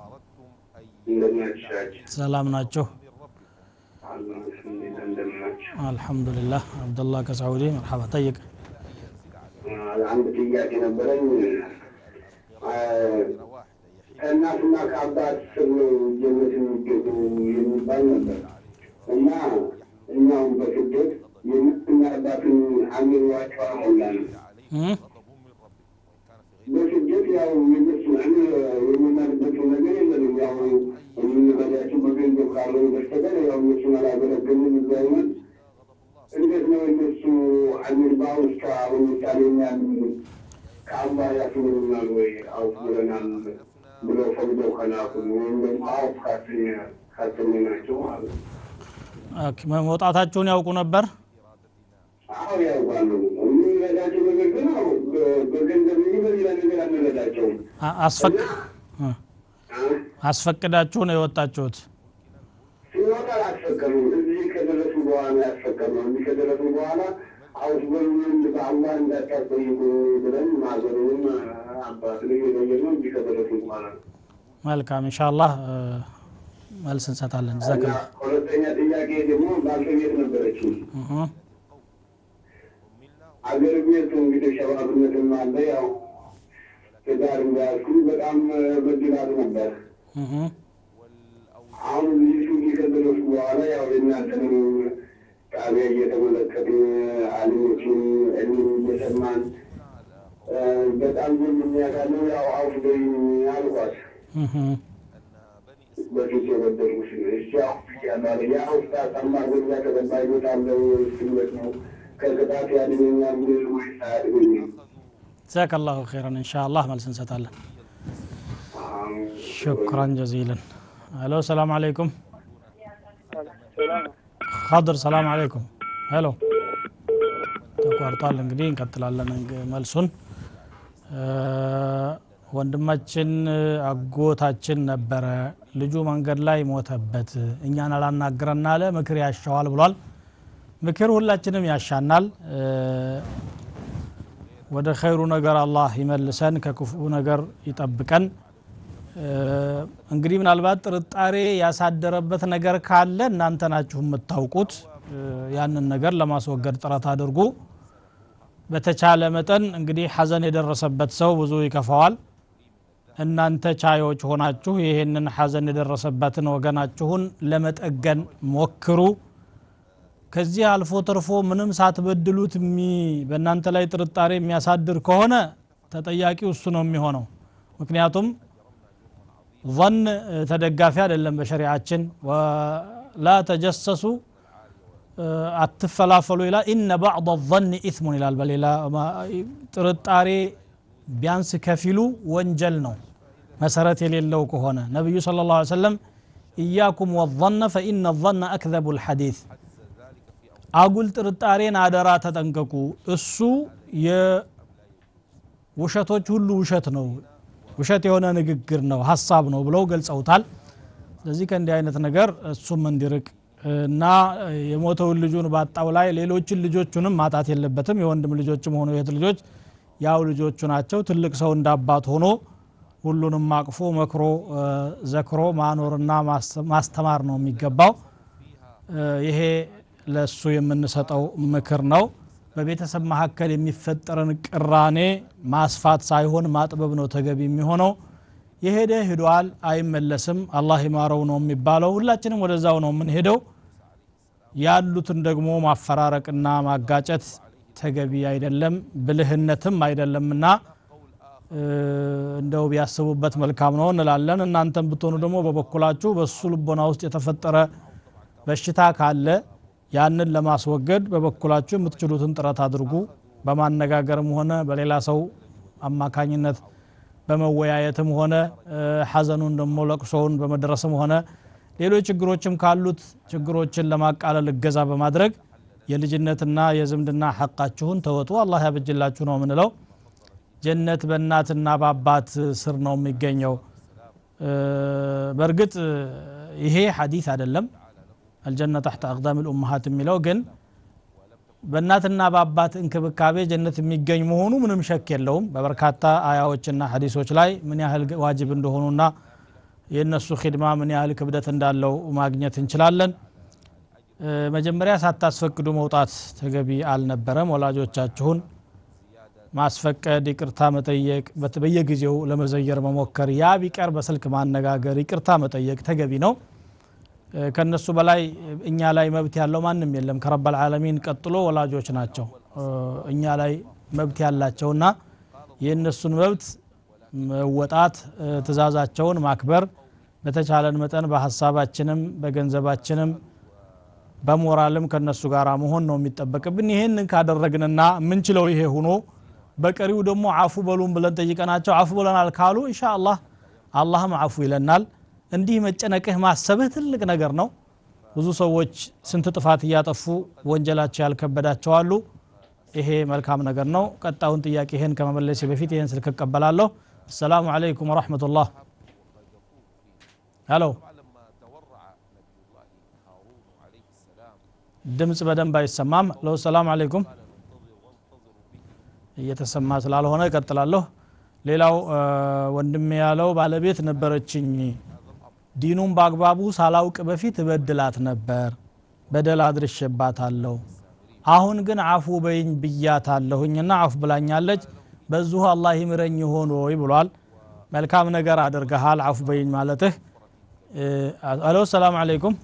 ሰላም ናችሁ? አልሐምዱሊላህ። አብዱላህ ከሳዑዲ መርሐባ። ጠይቅ። አንድ ጥያቄ ነበረኝ። ከእናትና ከአባት ስር ነው ጀነት የሚገቡ የሚባል ነበር እና እኛም በስደት የእናትና አባትን አሚሯቸው አልሞላንም። በስደት ያው የእነሱ አሚር የምናልበት ነገር የለንም። ያው የምንረዳቸው በገንዘብ ካልሆነ በስተቀር ያው እነሱን አላገለገልንም። እዚያ እንዴት ነው እነሱ አሚር በአሁን አሁን ምሳሌ እኛን ከአላህ ያስምሩናል ወይ አውፍ ብለናል ብለው ፈቅደው ከላኩን ወይም ደግሞ አውፍ ካሰኘናቸው ማለት ነው። መውጣታችሁን ያውቁ ነበር? አዎ ያውቃሉ። የምንረዳቸው ነገር ግን በገንዘብ እንጂ በሌላ ነገር አንረዳቸውም። አስፈቅዳችሁ ነው የወጣችሁት? ሲወጣ አላስፈቀድንም። እዚህ ከደረሱ በኋላ ያስፈቀድነው። እዚህ ከደረሱ በኋላ አውፍ በሉን በአላህ እንዳታስጠይቁ ብለን ማዘሩንም አባትንም የጠየቅነው እዚህ ከደረሱ በኋላ ነው። መልካም ኢንሻአላህ መልስ እንሰጣለን። ጀዛከላህ። ሁለተኛ ጥያቄ ደግሞ ባልተቤት ነበረችኝ። አገር ቤት እንግዲህ ሸባብነትም አለ ያው ትዳር እንዳያዝኩኝ በጣም በድላት ነበር። አሁን እዚህ ከደረስኩ በኋላ ያው የእናንተንም ጣቢያ እየተመለከትን አሊሞችን ዕልምን እየሰማን በጣም የሚያውቃለው ያው አውፍ በይኝ አልኳት። በፊት የበደልኩሽ እሺ አውፍ ብያለሁ። የአውፍ ታማር በዛ ተቀባይነት አለው ወይስ እንዴት ነው? ከቅጣት ያድነኛል ወይስ አያድነኝም? ጀዛከላሁ ኸይረን። ኢንሻአላህ መልስ እንሰጣለን። ሹክራን ጀዚለን። አሎ ሰላም አለይኩም። ኸድር ሰላም አለይኩም። ሄሎ ተቋርጧል። እንግዲህ እንቀጥላለን መልሱን። ወንድማችን አጎታችን ነበረ፣ ልጁ መንገድ ላይ ሞተበት፣ እኛን አላናግረን አለ፣ ምክር ያሻዋል ብሏል። ምክር ሁላችንም ያሻናል። ወደ ኸይሩ ነገር አላህ ይመልሰን፣ ከክፉ ነገር ይጠብቀን። እንግዲህ ምናልባት ጥርጣሬ ያሳደረበት ነገር ካለ እናንተ ናችሁ የምታውቁት። ያንን ነገር ለማስወገድ ጥረት አድርጉ። በተቻለ መጠን እንግዲህ ሐዘን የደረሰበት ሰው ብዙ ይከፋዋል። እናንተ ቻዮች ሆናችሁ ይሄንን ሐዘን የደረሰበትን ወገናችሁን ለመጠገን ሞክሩ። ከዚህ አልፎ ተርፎ ምንም ሳትበድሉት በእናንተ ላይ ጥርጣሬ የሚያሳድር ከሆነ ተጠያቂው እሱ ነው የሚሆነው። ምክንያቱም ظن ተደጋፊ አይደለም በሸሪዓችን። ወላ ተጀሰሱ አትፈላፈሉ ይላል። ኢነ ባዕድ الظن ኢስሙ ይላል በሌላ። ጥርጣሬ ቢያንስ ከፊሉ ወንጀል ነው መሰረት የሌለው ከሆነ። ነብዩ ሰለላሁ ዐለይሂ ወሰለም ኢያኩም ወظن فإن الظن أكذب الحديث፣ አጉል ጥርጣሬን አደራ ተጠንቀቁ፣ እሱ ውሸቶች ሁሉ ውሸት ነው፣ ውሸት የሆነ ንግግር ነው፣ ሐሳብ ነው ብለው ገልጸውታል። ስለዚህ ከእንዲህ አይነት ነገር እሱም እንዲርቅ እና የሞተውን ልጁን ባጣው ላይ ሌሎችን ልጆቹንም ማጣት የለበትም። የወንድም ልጆችም ሆኑ የእህት ልጆች ያው ልጆቹ ናቸው። ትልቅ ሰው እንዳባት ሆኖ ሁሉንም አቅፎ መክሮ ዘክሮ ማኖርና ማስተማር ነው የሚገባው። ይሄ ለሱ የምንሰጠው ምክር ነው። በቤተሰብ መካከል የሚፈጠርን ቅራኔ ማስፋት ሳይሆን ማጥበብ ነው ተገቢ የሚሆነው። የሄደ ሄዷል፣ አይመለስም፣ አላህ ይማረው ነው የሚባለው። ሁላችንም ወደዛው ነው የምንሄደው። ያሉትን ደግሞ ማፈራረቅና ማጋጨት ተገቢ አይደለም፣ ብልህነትም አይደለምና እንደው ቢያስቡበት መልካም ነው እንላለን። እናንተም ብትሆኑ ደግሞ በበኩላችሁ በሱ ልቦና ውስጥ የተፈጠረ በሽታ ካለ ያንን ለማስወገድ በበኩላችሁ የምትችሉትን ጥረት አድርጉ። በማነጋገርም ሆነ በሌላ ሰው አማካኝነት በመወያየትም ሆነ ሐዘኑን ደግሞ ለቅሶውን በመድረስም ሆነ ሌሎች ችግሮችም ካሉት ችግሮችን ለማቃለል እገዛ በማድረግ የልጅነትና የዝምድና ሐቃችሁን ተወጡ። አላህ ያበጅላችሁ ነው የምንለው። ጀነት በእናትና በአባት ስር ነው የሚገኘው። በእርግጥ ይሄ ሐዲስ አይደለም፣ الجنة تحت أقدام الأمهات የሚለው ግን በእናትና በአባት እንክብካቤ ጀነት የሚገኝ መሆኑ ምንም ሸክ የለውም። በበርካታ አያዎችና ሐዲሶች ላይ ምን ያህል ዋጅብ እንደሆኑና የነሱ ኺድማ ምን ያህል ክብደት እንዳለው ማግኘት እንችላለን። መጀመሪያ ሳታስፈቅዱ መውጣት ተገቢ አልነበረም። ወላጆቻችሁን ማስፈቀድ፣ ይቅርታ መጠየቅ፣ በየጊዜው ለመዘየር መሞከር፣ ያ ቢቀር በስልክ ማነጋገር፣ ይቅርታ መጠየቅ ተገቢ ነው። ከነሱ በላይ እኛ ላይ መብት ያለው ማንም የለም። ከረበል ዓለሚን ቀጥሎ ወላጆች ናቸው እኛ ላይ መብት ያላቸውና የነሱን መብት መወጣት፣ ትእዛዛቸውን ማክበር በተቻለን መጠን በሐሳባችንም በገንዘባችንም በሞራልም ከነሱ ጋር መሆን ነው የሚጠበቅብን። ይሄንን ካደረግንና ምንችለው ይሄ ሆኖ በቀሪው ደግሞ አፉ በሉን ብለን ጠይቀናቸው አፉ ብለናል ካሉ ኢንሻአላህ አላህም አፉ ይለናል። እንዲህ መጨነቅህ ማሰብህ ትልቅ ነገር ነው። ብዙ ሰዎች ስንት ጥፋት እያጠፉ ወንጀላቸው ያልከበዳቸው አሉ። ይሄ መልካም ነገር ነው። ቀጣዩን ጥያቄ ይሄን ከመመለሴ በፊት ይሄን ስልክ እቀበላለሁ። السلام عليكم ورحمة الله። ሄሎ፣ ድምጽ በደንብ አይሰማም። ለው السلام عليكم እየተሰማ ስላልሆነ እቀጥላለሁ። ሌላው ወንድሜ ያለው ባለቤት ነበረችኝ፣ ዲኑን በአግባቡ ሳላውቅ በፊት እበድላት ነበር፣ በደል አድርሼባታለሁ። አሁን ግን አፉ በይኝ ብያታለሁኝና አፉ ብላኛለች፣ በዚሁ አላህ ይምረኝ ይሆን ወይ ብሏል። መልካም ነገር አድርገሃል አፉ በይኝ ማለትህ። አሎ ሰላም አለይኩም።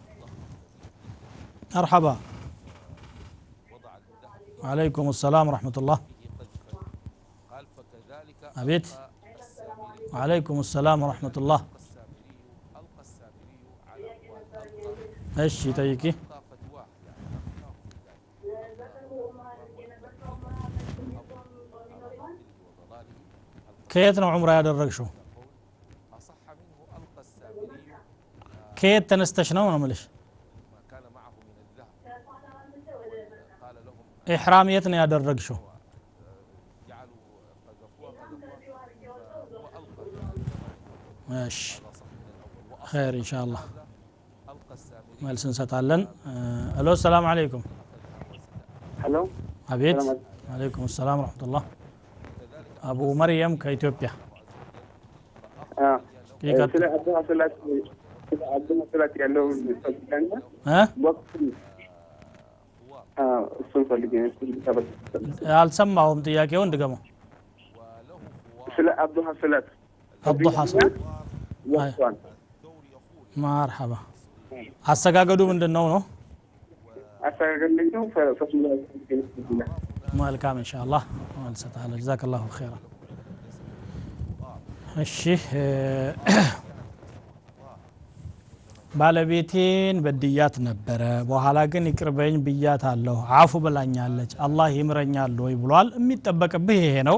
መርሐባ። ወአለይኩም ሰላም ወራህመቱላህ። አቤት። ወአለይኩም ሰላም ወራህመቱላህ። እሺ ጠይቂ። ከየት ነው ዑምራ ያደረግሽው? ከየት ተነስተሽ ነው ነው የምልሽ? ኢሕራም የት ነው ያደረግሽው? እሺ ኸይር ኢንሻአላህ መልስ እንሰጣለን። አሎ ሰላም አለይኩም። ሄሎ። አቤት። አለይኩም ሰላም ወራህመቱላህ። አቡ መርየም ከኢትዮጵያ። ስለ አብዱላ ሰላት ያለው ፈልጋና እሱን ፈልጌ አልሰማሁም። ጥያቄውን ድገመው። ስለ አብዱላ ሰላት አብዱላ ሰላት መርሐባ። አሰጋገዱ ምንድነው ነው? አሰጋገዱ ነው። መልካም ኢንሻአላህ መልሰታለሁ። ጀዛከላሁ ኸይራን። እሺ ባለቤቴን በድያት ነበረ፣ በኋላ ግን ይቅርበኝ ብያታለሁ፣ አፉ ብላኛለች፣ አላህ ይምረኛል ወይ ብሏል። የሚጠበቅብህ ይሄ ነው።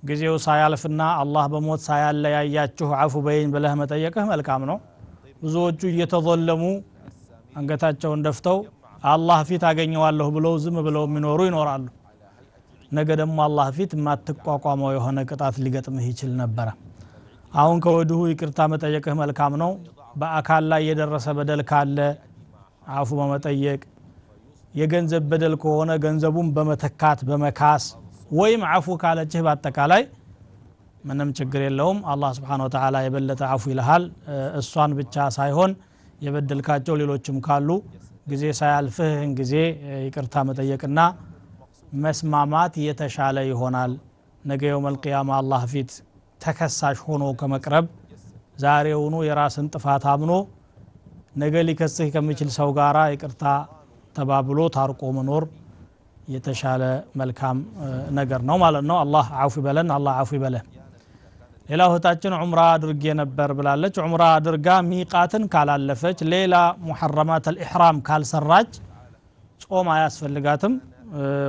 ጊዜው ሳያልፍና አላህ በሞት ሳያለያያችሁ አፉ በይኝ ብለህ መጠየቅህ መልካም ነው። ብዙዎቹ እየተዘለሙ አንገታቸውን ደፍተው አላህ ፊት አገኘዋለሁ ብለው ዝም ብለው የሚኖሩ ይኖራሉ። ነገ ደግሞ አላህ ፊት የማትቋቋመው የሆነ ቅጣት ሊገጥምህ ይችል ነበረ። አሁን ከወዲሁ ይቅርታ መጠየቅህ መልካም ነው። በአካል ላይ የደረሰ በደል ካለ አፉ በመጠየቅ፣ የገንዘብ በደል ከሆነ ገንዘቡን በመተካት በመካስ፣ ወይም አፉ ካለችህ በአጠቃላይ ምንም ችግር የለውም። አላህ Subhanahu Wa Ta'ala የበለጠ አፉ ይልሃል። እሷን ብቻ ሳይሆን የበደልካቸው ሌሎችም ካሉ ጊዜ ሳያልፍህ ጊዜ ይቅርታ መጠየቅና መስማማት የተሻለ ይሆናል። ነገ የውመል ቂያማ አላህ ፊት ተከሳሽ ሆኖ ከመቅረብ ዛሬውኑ የራስን ጥፋት አምኖ ነገ ሊከስህ ከሚችል ሰው ጋራ ይቅርታ ተባብሎ ታርቆ መኖር የተሻለ መልካም ነገር ነው ማለት ነው። አላህ አፉ ይበለን፣ አላህ አፉ ይበለን። ሌላው እህታችን ዑምራ አድርጌ ነበር ብላለች። ዑምራ አድርጋ ሚቃትን ካላለፈች ሌላ ሙሐረማት አልኢሕራም ካልሰራች ጾም አያስፈልጋትም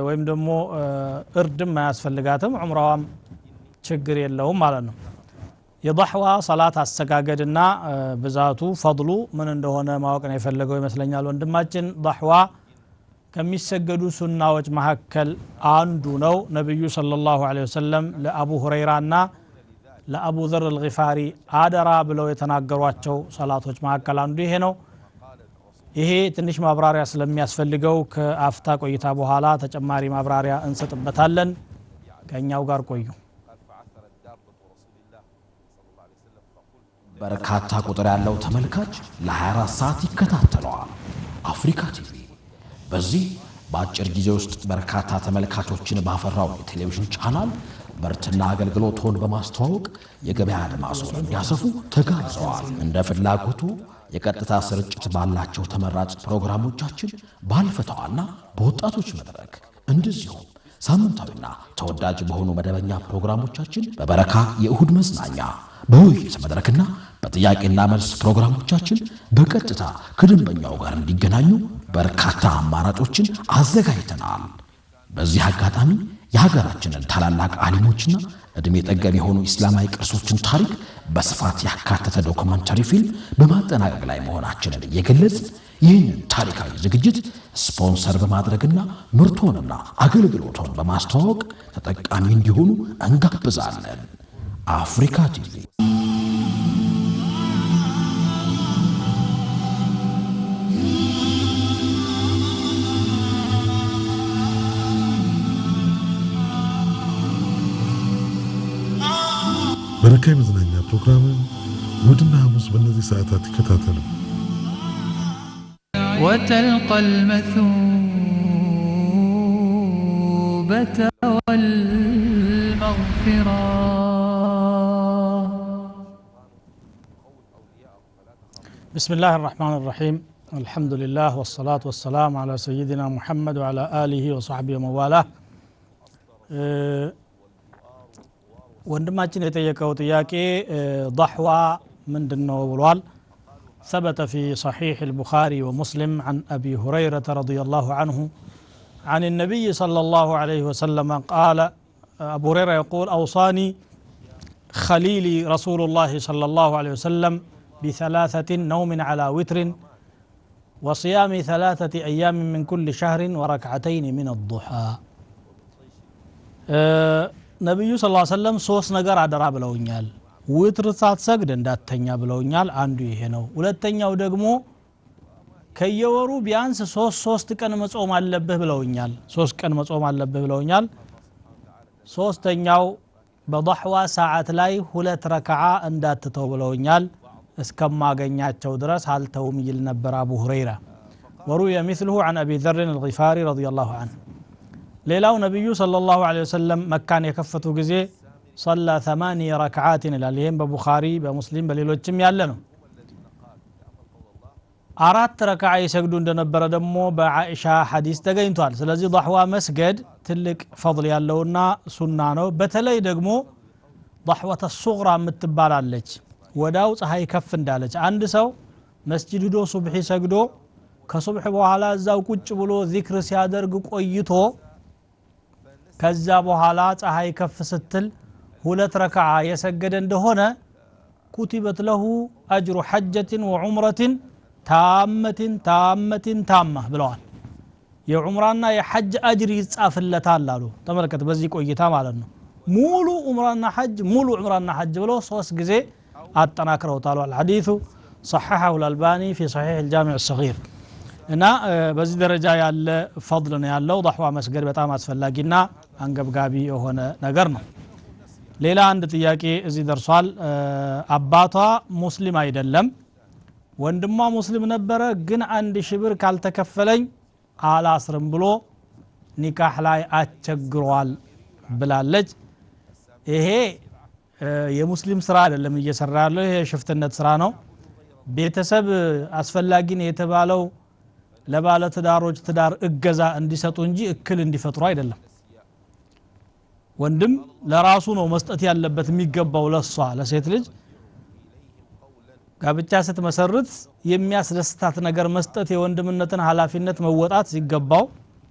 ወይም ደግሞ እርድም አያስፈልጋትም። ዑምራዋም ችግር የለውም ማለት ነው። የضحዋ ሰላት አሰጋገድና ብዛቱ ፈድሉ ምን እንደሆነ ማወቅ ነው የፈለገው ይመስለኛል ወንድማችን። ضحዋ ከሚሰገዱ ሱናዎች መካከል አንዱ ነው። ነብዩ ሰለላሁ ዐለይሂ ወሰለም ለአቡ ሁረይራና ለአቡ ዘር አልጊፋሪ አደራ ብለው የተናገሯቸው ሰላቶች መካከል አንዱ ይሄ ነው። ይሄ ትንሽ ማብራሪያ ስለሚያስፈልገው ከአፍታ ቆይታ በኋላ ተጨማሪ ማብራሪያ እንሰጥበታለን። ከኛው ጋር ቆዩ። በርካታ ቁጥር ያለው ተመልካች ለ24 ሰዓት ይከታተለዋል። አፍሪካ ቲቪ በዚህ በአጭር ጊዜ ውስጥ በርካታ ተመልካቾችን ባፈራው የቴሌቪዥን ቻናል ምርትና አገልግሎቶን በማስተዋወቅ የገበያ አድማሱን እንዲያሰፉ ተጋብዘዋል። እንደ ፍላጎቱ የቀጥታ ስርጭት ባላቸው ተመራጭ ፕሮግራሞቻችን ባልፈተዋና በወጣቶች መድረክ እንደዚሁም ሳምንታዊና ተወዳጅ በሆኑ መደበኛ ፕሮግራሞቻችን በበረካ የእሁድ መዝናኛ በውይይት መድረክና በጥያቄና መልስ ፕሮግራሞቻችን በቀጥታ ከደንበኛው ጋር እንዲገናኙ በርካታ አማራጮችን አዘጋጅተናል። በዚህ አጋጣሚ የሀገራችንን ታላላቅ አሊሞችና እድሜ ጠገብ የሆኑ እስላማዊ ቅርሶችን ታሪክ በስፋት ያካተተ ዶክመንተሪ ፊልም በማጠናቀቅ ላይ መሆናችንን እየገለጽን ይህንን ታሪካዊ ዝግጅት ስፖንሰር በማድረግና ምርቶንና አገልግሎቶን በማስተዋወቅ ተጠቃሚ እንዲሆኑ እንጋብዛለን። አፍሪካ ቲቪ። በረካ የመዝናኛ ፕሮግራምን እሁድና ሐሙስ በእነዚህ ሰዓታት ይከታተሉ። وتلقى المثوبة والمغفرة. بسم الله الرحمن الرحيم. الحمد لله والصلاة والسلام على سيدنا محمد وعلى آله وصحبه ومن والاه. ወንድማችን የጠየቀው ጥያቄ ضحዋ ምንድነው ብሏል። ثبت في صحيح البخاري ومسلم عن أبي هريرة رضي الله عنه عن النبي صلى الله عليه وسلم قال، أبو هريرة يقول: أوصاني خليلي رسول الله صلى الله عليه وسلم بثلاثة نوم على وتر وصيام 3 أيام من كل شهر وركعتين من الضحى. ነብዩ ሰለላሁ ዐለይሂ ወሰለም ሶስት ነገር አደራ ብለውኛል። ውትር ሳትሰግድ እንዳትተኛ ብለውኛል። አንዱ ይሄ ነው። ሁለተኛው ደግሞ ከየወሩ ቢያንስ 3 ቀን መጾም አለብህ ብለውኛል። 3 ቀን መጾም አለብህ ብለውኛል። ሶስተኛው በضحዋ ሰዓት ላይ 2 ረካዓ እንዳትተው ብለውኛል። እስከማገኛቸው ድረስ አልተውም ይል ነበር አቡ ሁረይራ። ወሩየ مثله عن أبي ذر الغفاري رضي الله عنه. ሌላው ነብዩ ሰለላሁ ዐለይሂ ወሰለም መካን የከፈቱ ጊዜ صلى 8 ركعات ይላል። ይሄም በቡኻሪ በሙስሊም በሌሎችም ያለ ነው። 4 ረካዓ ይሰግዱ እንደነበረ ደግሞ በአኢሻ ሐዲስ ተገኝቷል። ስለዚህ ضحዋ መስገድ ትልቅ ፈድል ያለውና ሱና ነው። በተለይ ደግሞ ضحوة الصغرى የምትባላለች ወዳው ፀሐይ ከፍ እንዳለች አንድ ሰው መስጂድ ሄዶ ሱብሂ ሰግዶ ከሱብሂ በኋላ እዛው ቁጭ ብሎ ዚክር ሲያደርግ ቆይቶ ከዛ በኋላ ፀሐይ ከፍ ስትል 2 ረካዓ የሰገደ እንደሆነ ኩቲበት ለሁ አጅሩ ሐጀትን ወዑምረትን ታመትን ታመትን ታማ ብለዋል። የዑምራና የሐጅ አጅር ይጻፍለታል አሉ። ተመልከት በዚህ ቆይታ ማለት ነው ሙሉ ዑምራና ሐጅ ሙሉ ዑምራና ሐጅ ብለው 3 ጊዜ አጠናክረውታል። الحديث صححه الألباني في صحيح الجامع الصغير። እና በዚህ ደረጃ ያለ ፈድል ነው ያለው። ضحዋ መስገድ በጣም አስፈላጊና አንገብጋቢ የሆነ ነገር ነው። ሌላ አንድ ጥያቄ እዚህ ደርሷል። አባቷ ሙስሊም አይደለም፣ ወንድሟ ሙስሊም ነበረ፣ ግን 1000 ብር ካልተከፈለኝ አላስርም ብሎ ኒካህ ላይ አስቸግሯል ብላለች። ይሄ የሙስሊም ስራ አይደለም እየሰራ ያለው፣ ይሄ ሽፍትነት ስራ ነው። ቤተሰብ አስፈላጊ ነው የተባለው ለባለ ትዳሮች ትዳር እገዛ እንዲሰጡ እንጂ እክል እንዲፈጥሩ አይደለም። ወንድም ለራሱ ነው መስጠት ያለበት የሚገባው ለሷ ለሴት ልጅ ጋብቻ ስትመሰርት የሚያስደስታት ነገር መስጠት የወንድምነትን ኃላፊነት መወጣት ሲገባው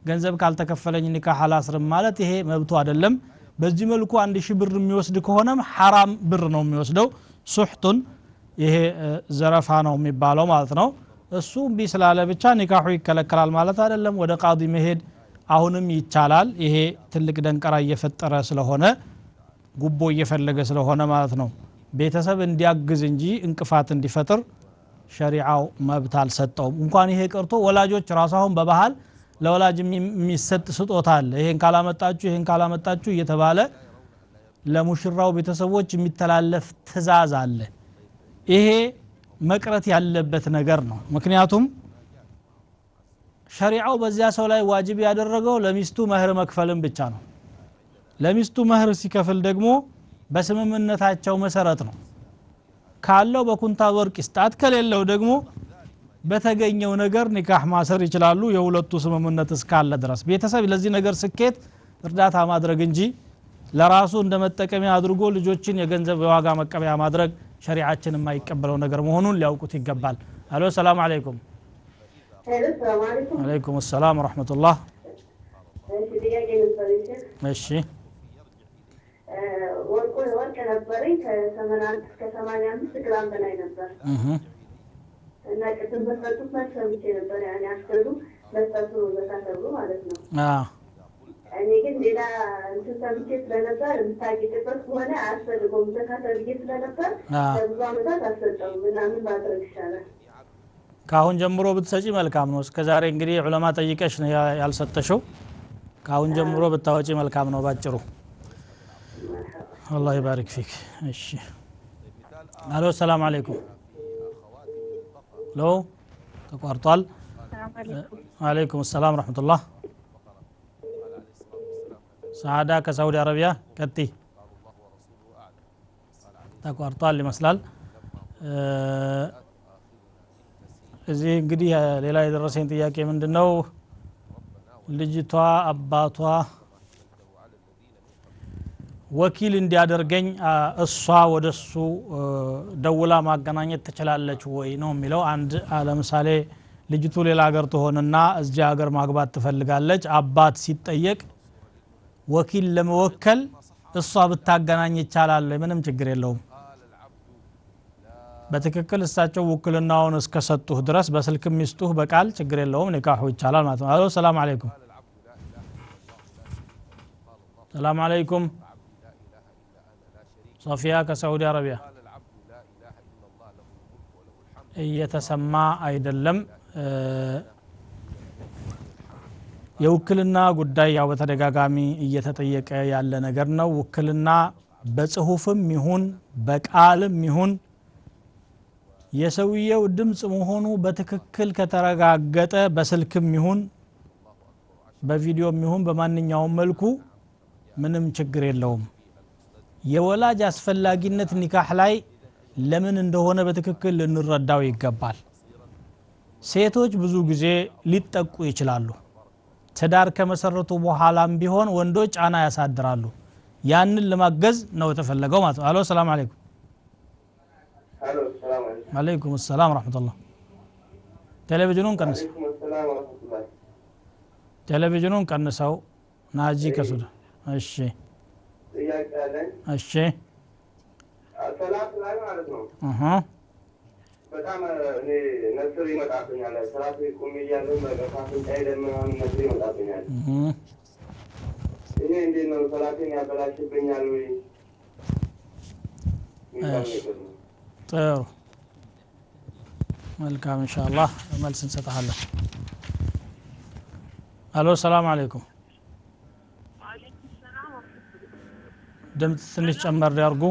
ገንዘብ ካልተከፈለኝ ኒካህ አላስርም ማለት ይሄ መብቱ አይደለም። በዚህ መልኩ 1000 ብር የሚወስድ ከሆነም ሐራም ብር ነው የሚወስደው፣ ሱህቱን ይሄ ዘረፋ ነው የሚባለው ማለት ነው። እሱ እምቢ ስላለ ብቻ ኒካሁ ይከለከላል ማለት አይደለም። ወደ ቃዲ መሄድ አሁንም ይቻላል። ይሄ ትልቅ ደንቀራ እየፈጠረ ስለሆነ ጉቦ እየፈለገ ስለሆነ ማለት ነው። ቤተሰብ እንዲያግዝ እንጂ እንቅፋት እንዲፈጥር ሸሪዓው መብት አልሰጠውም። እንኳን ይሄ ቀርቶ ወላጆች ራሱ አሁን በባህል ለወላጅ የሚሰጥ ስጦታ አለ። ይሄን ካላመጣችሁ ይሄን ካላመጣችሁ እየተባለ ለሙሽራው ቤተሰቦች የሚተላለፍ ትእዛዝ አለ። ይሄ መቅረት ያለበት ነገር ነው። ምክንያቱም ሸሪዓው በዚያ ሰው ላይ ዋጅብ ያደረገው ለሚስቱ መህር መክፈልም ብቻ ነው። ለሚስቱ መህር ሲከፍል ደግሞ በስምምነታቸው መሰረት ነው። ካለው በኩንታል ወርቅ ይስጣት፣ ከሌለው ደግሞ በተገኘው ነገር ኒካህ ማሰር ይችላሉ፣ የሁለቱ ስምምነት እስካለ ድረስ። ቤተሰብ ለዚህ ነገር ስኬት እርዳታ ማድረግ እንጂ ለራሱ እንደመጠቀሚያ አድርጎ ልጆችን የገንዘብ የዋጋ መቀበያ ማድረግ ሸሪዓችን የማይቀበለው ነገር መሆኑን ሊያውቁት ይገባል። አሎ ሰላም አለይኩም። አለይኩም ሰላም ወራህመቱላህ። እሺ ወርቅ ነበረኝ ከ81 እስከ 85 ግራም በላይ ነበር እና ቅድም በሰጡት መልስ ሰምቼ ነበር። ያኔ አስሩ መስጠቱ በታሰቡ ማለት ነው። እኔ ግን ሌላ እንትን ሰምቼ ስለነበር የምታጌጥበት ከሆነ አያስፈልገውም ዘካት ብዬ ስለነበር ለብዙ ዓመታት አልሰጠውም እና ምን ማድረግ ይሻላል? ከአሁን ጀምሮ ብትሰጪ መልካም ነው። እስከዛሬ እንግዲህ ዑለማ ጠይቀሽ ነው ያልሰጠሽው። ከአሁን ጀምሮ ብታወጪ መልካም ነው ባጭሩ። الله يبارك فيك። እሺ አሎ ሰላም አለይኩም። ሎ ተቋርጧል። አለይኩም ሰላም ረህመቱላህ። ሰዓዳ ከሳውዲ አረቢያ ቀጥይ። ተቋርጧል ይመስላል። እዚህ እንግዲህ ሌላ የደረሰኝ ጥያቄ ምንድነው? ልጅቷ አባቷ ወኪል እንዲያደርገኝ እሷ ወደሱ ደውላ ማገናኘት ትችላለች ወይ ነው የሚለው። አንድ ለምሳሌ ልጅቱ ሌላ ሀገር ትሆንና እዚህ ሀገር ማግባት ትፈልጋለች። አባት ሲጠየቅ ወኪል ለመወከል እሷ ብታገናኝ ይቻላል፣ ምንም ችግር የለውም። በትክክል እሳቸው ውክልናውን እስከሰጡህ ድረስ በስልክም ይስጡህ በቃል ችግር የለውም፣ ኒካሁ ይቻላል ማለት ነው። አሎ ሰላም አለይኩም። ሰላም አለይኩም። ሶፊያ ከሳውዲ አረቢያ። እየተሰማ አይደለም። የውክልና ጉዳይ ያው በተደጋጋሚ እየተጠየቀ ያለ ነገር ነው። ውክልና በጽሁፍም ይሁን በቃልም ይሁን የሰውየው ድምጽ መሆኑ በትክክል ከተረጋገጠ በስልክም ይሁን በቪዲዮም ይሁን በማንኛውም መልኩ ምንም ችግር የለውም። የወላጅ አስፈላጊነት ኒካህ ላይ ለምን እንደሆነ በትክክል ልንረዳው ይገባል። ሴቶች ብዙ ጊዜ ሊጠቁ ይችላሉ። ትዳር ከመሰረቱ በኋላም ቢሆን ወንዶች ጫና ያሳድራሉ። ያንን ለማገዝ ነው የተፈለገው ማለት ነው። አሎ ሰላም አለይኩም። አሎ ሰላም አለይኩም። አለይኩም ሰላም ወራህመቱላህ። ቴሌቪዥኑን ቀንስ። ቴሌቪዥኑን ቀንሰው። ናጂ ከሱዳን። እሺ ጥያቄ አለኝ። እሺ ሰላት ላይ ማለት ነው። በጣም እኔ ነስር ይመጣብኛል። ሰላት ቆሜ እያለሁ በካፍንጫዬ ደም ምናምን ነስር ይመጣብኛል። እኔ እንዴት ነው ሰላቴን ያበላሽብኛል ወይ? ጥሩ መልካም ኢንሻአላህ መልስ እንሰጥሃለን። አሎ ሰላም አለይኩም። ድምጽ ትንሽ ጨመር ያርጉ።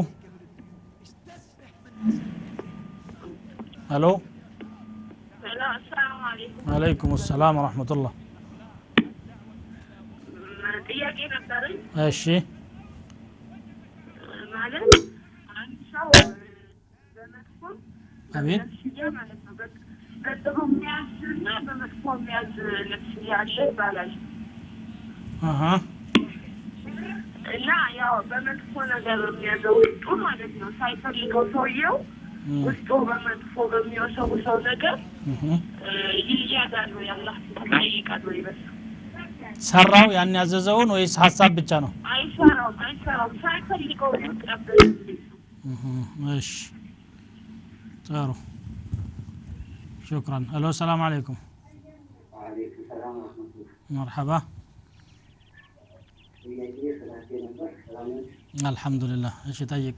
አሎ አለይኩም ሰላም ወራህመቱላህ። ጥያቄ ነበረኝ። እሺ ማለት አንድ ሰው በመጥፎ አቤት ማለት ነው በጥሩ የሚያዝና በመጥፎ የሚያዝ ነፍስያ አለ ይባላል። አሃ እና ያው በመጥፎ ነገር የሚያዘው ውስጡ ማለት ነው ሳይፈልገው ሰውየው ውስጡ በመጥፎ በሚወሰውሰው ነገር ይያዛሉ። ያላህ ይጠይቃሉ። ይበስ ሰራው ያን ያዘዘውን ወይስ ሐሳብ ብቻ ነው? አይሰራው ሳይፈልገው ይቀበል። እሺ ጥሩ شكرا. الو السلام عليكم. وعليكم السلام ورحمة الله. مرحبا. الحمد لله. ايش طيق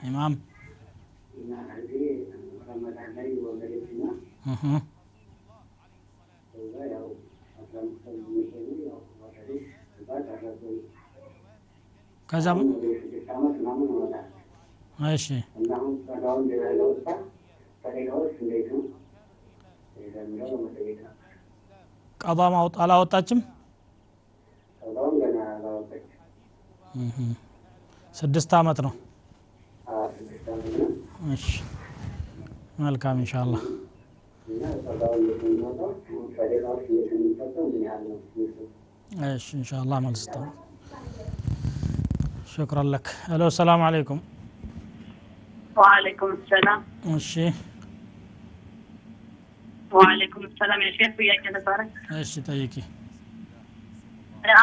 امام؟ ከዛ እሺ ቀዷ አላወጣችም? 6 አመት ነው። እሺ መልካም ኢንሻአላህ። እሺ ኢንሻአላህ መልስ ተው። شكرا لك. الو السلام عليكم. وعليكم السلام. እሺ وعليكم السلام يا شيخ ጥያቄ ነበረኝ። እሺ ጠይቂ።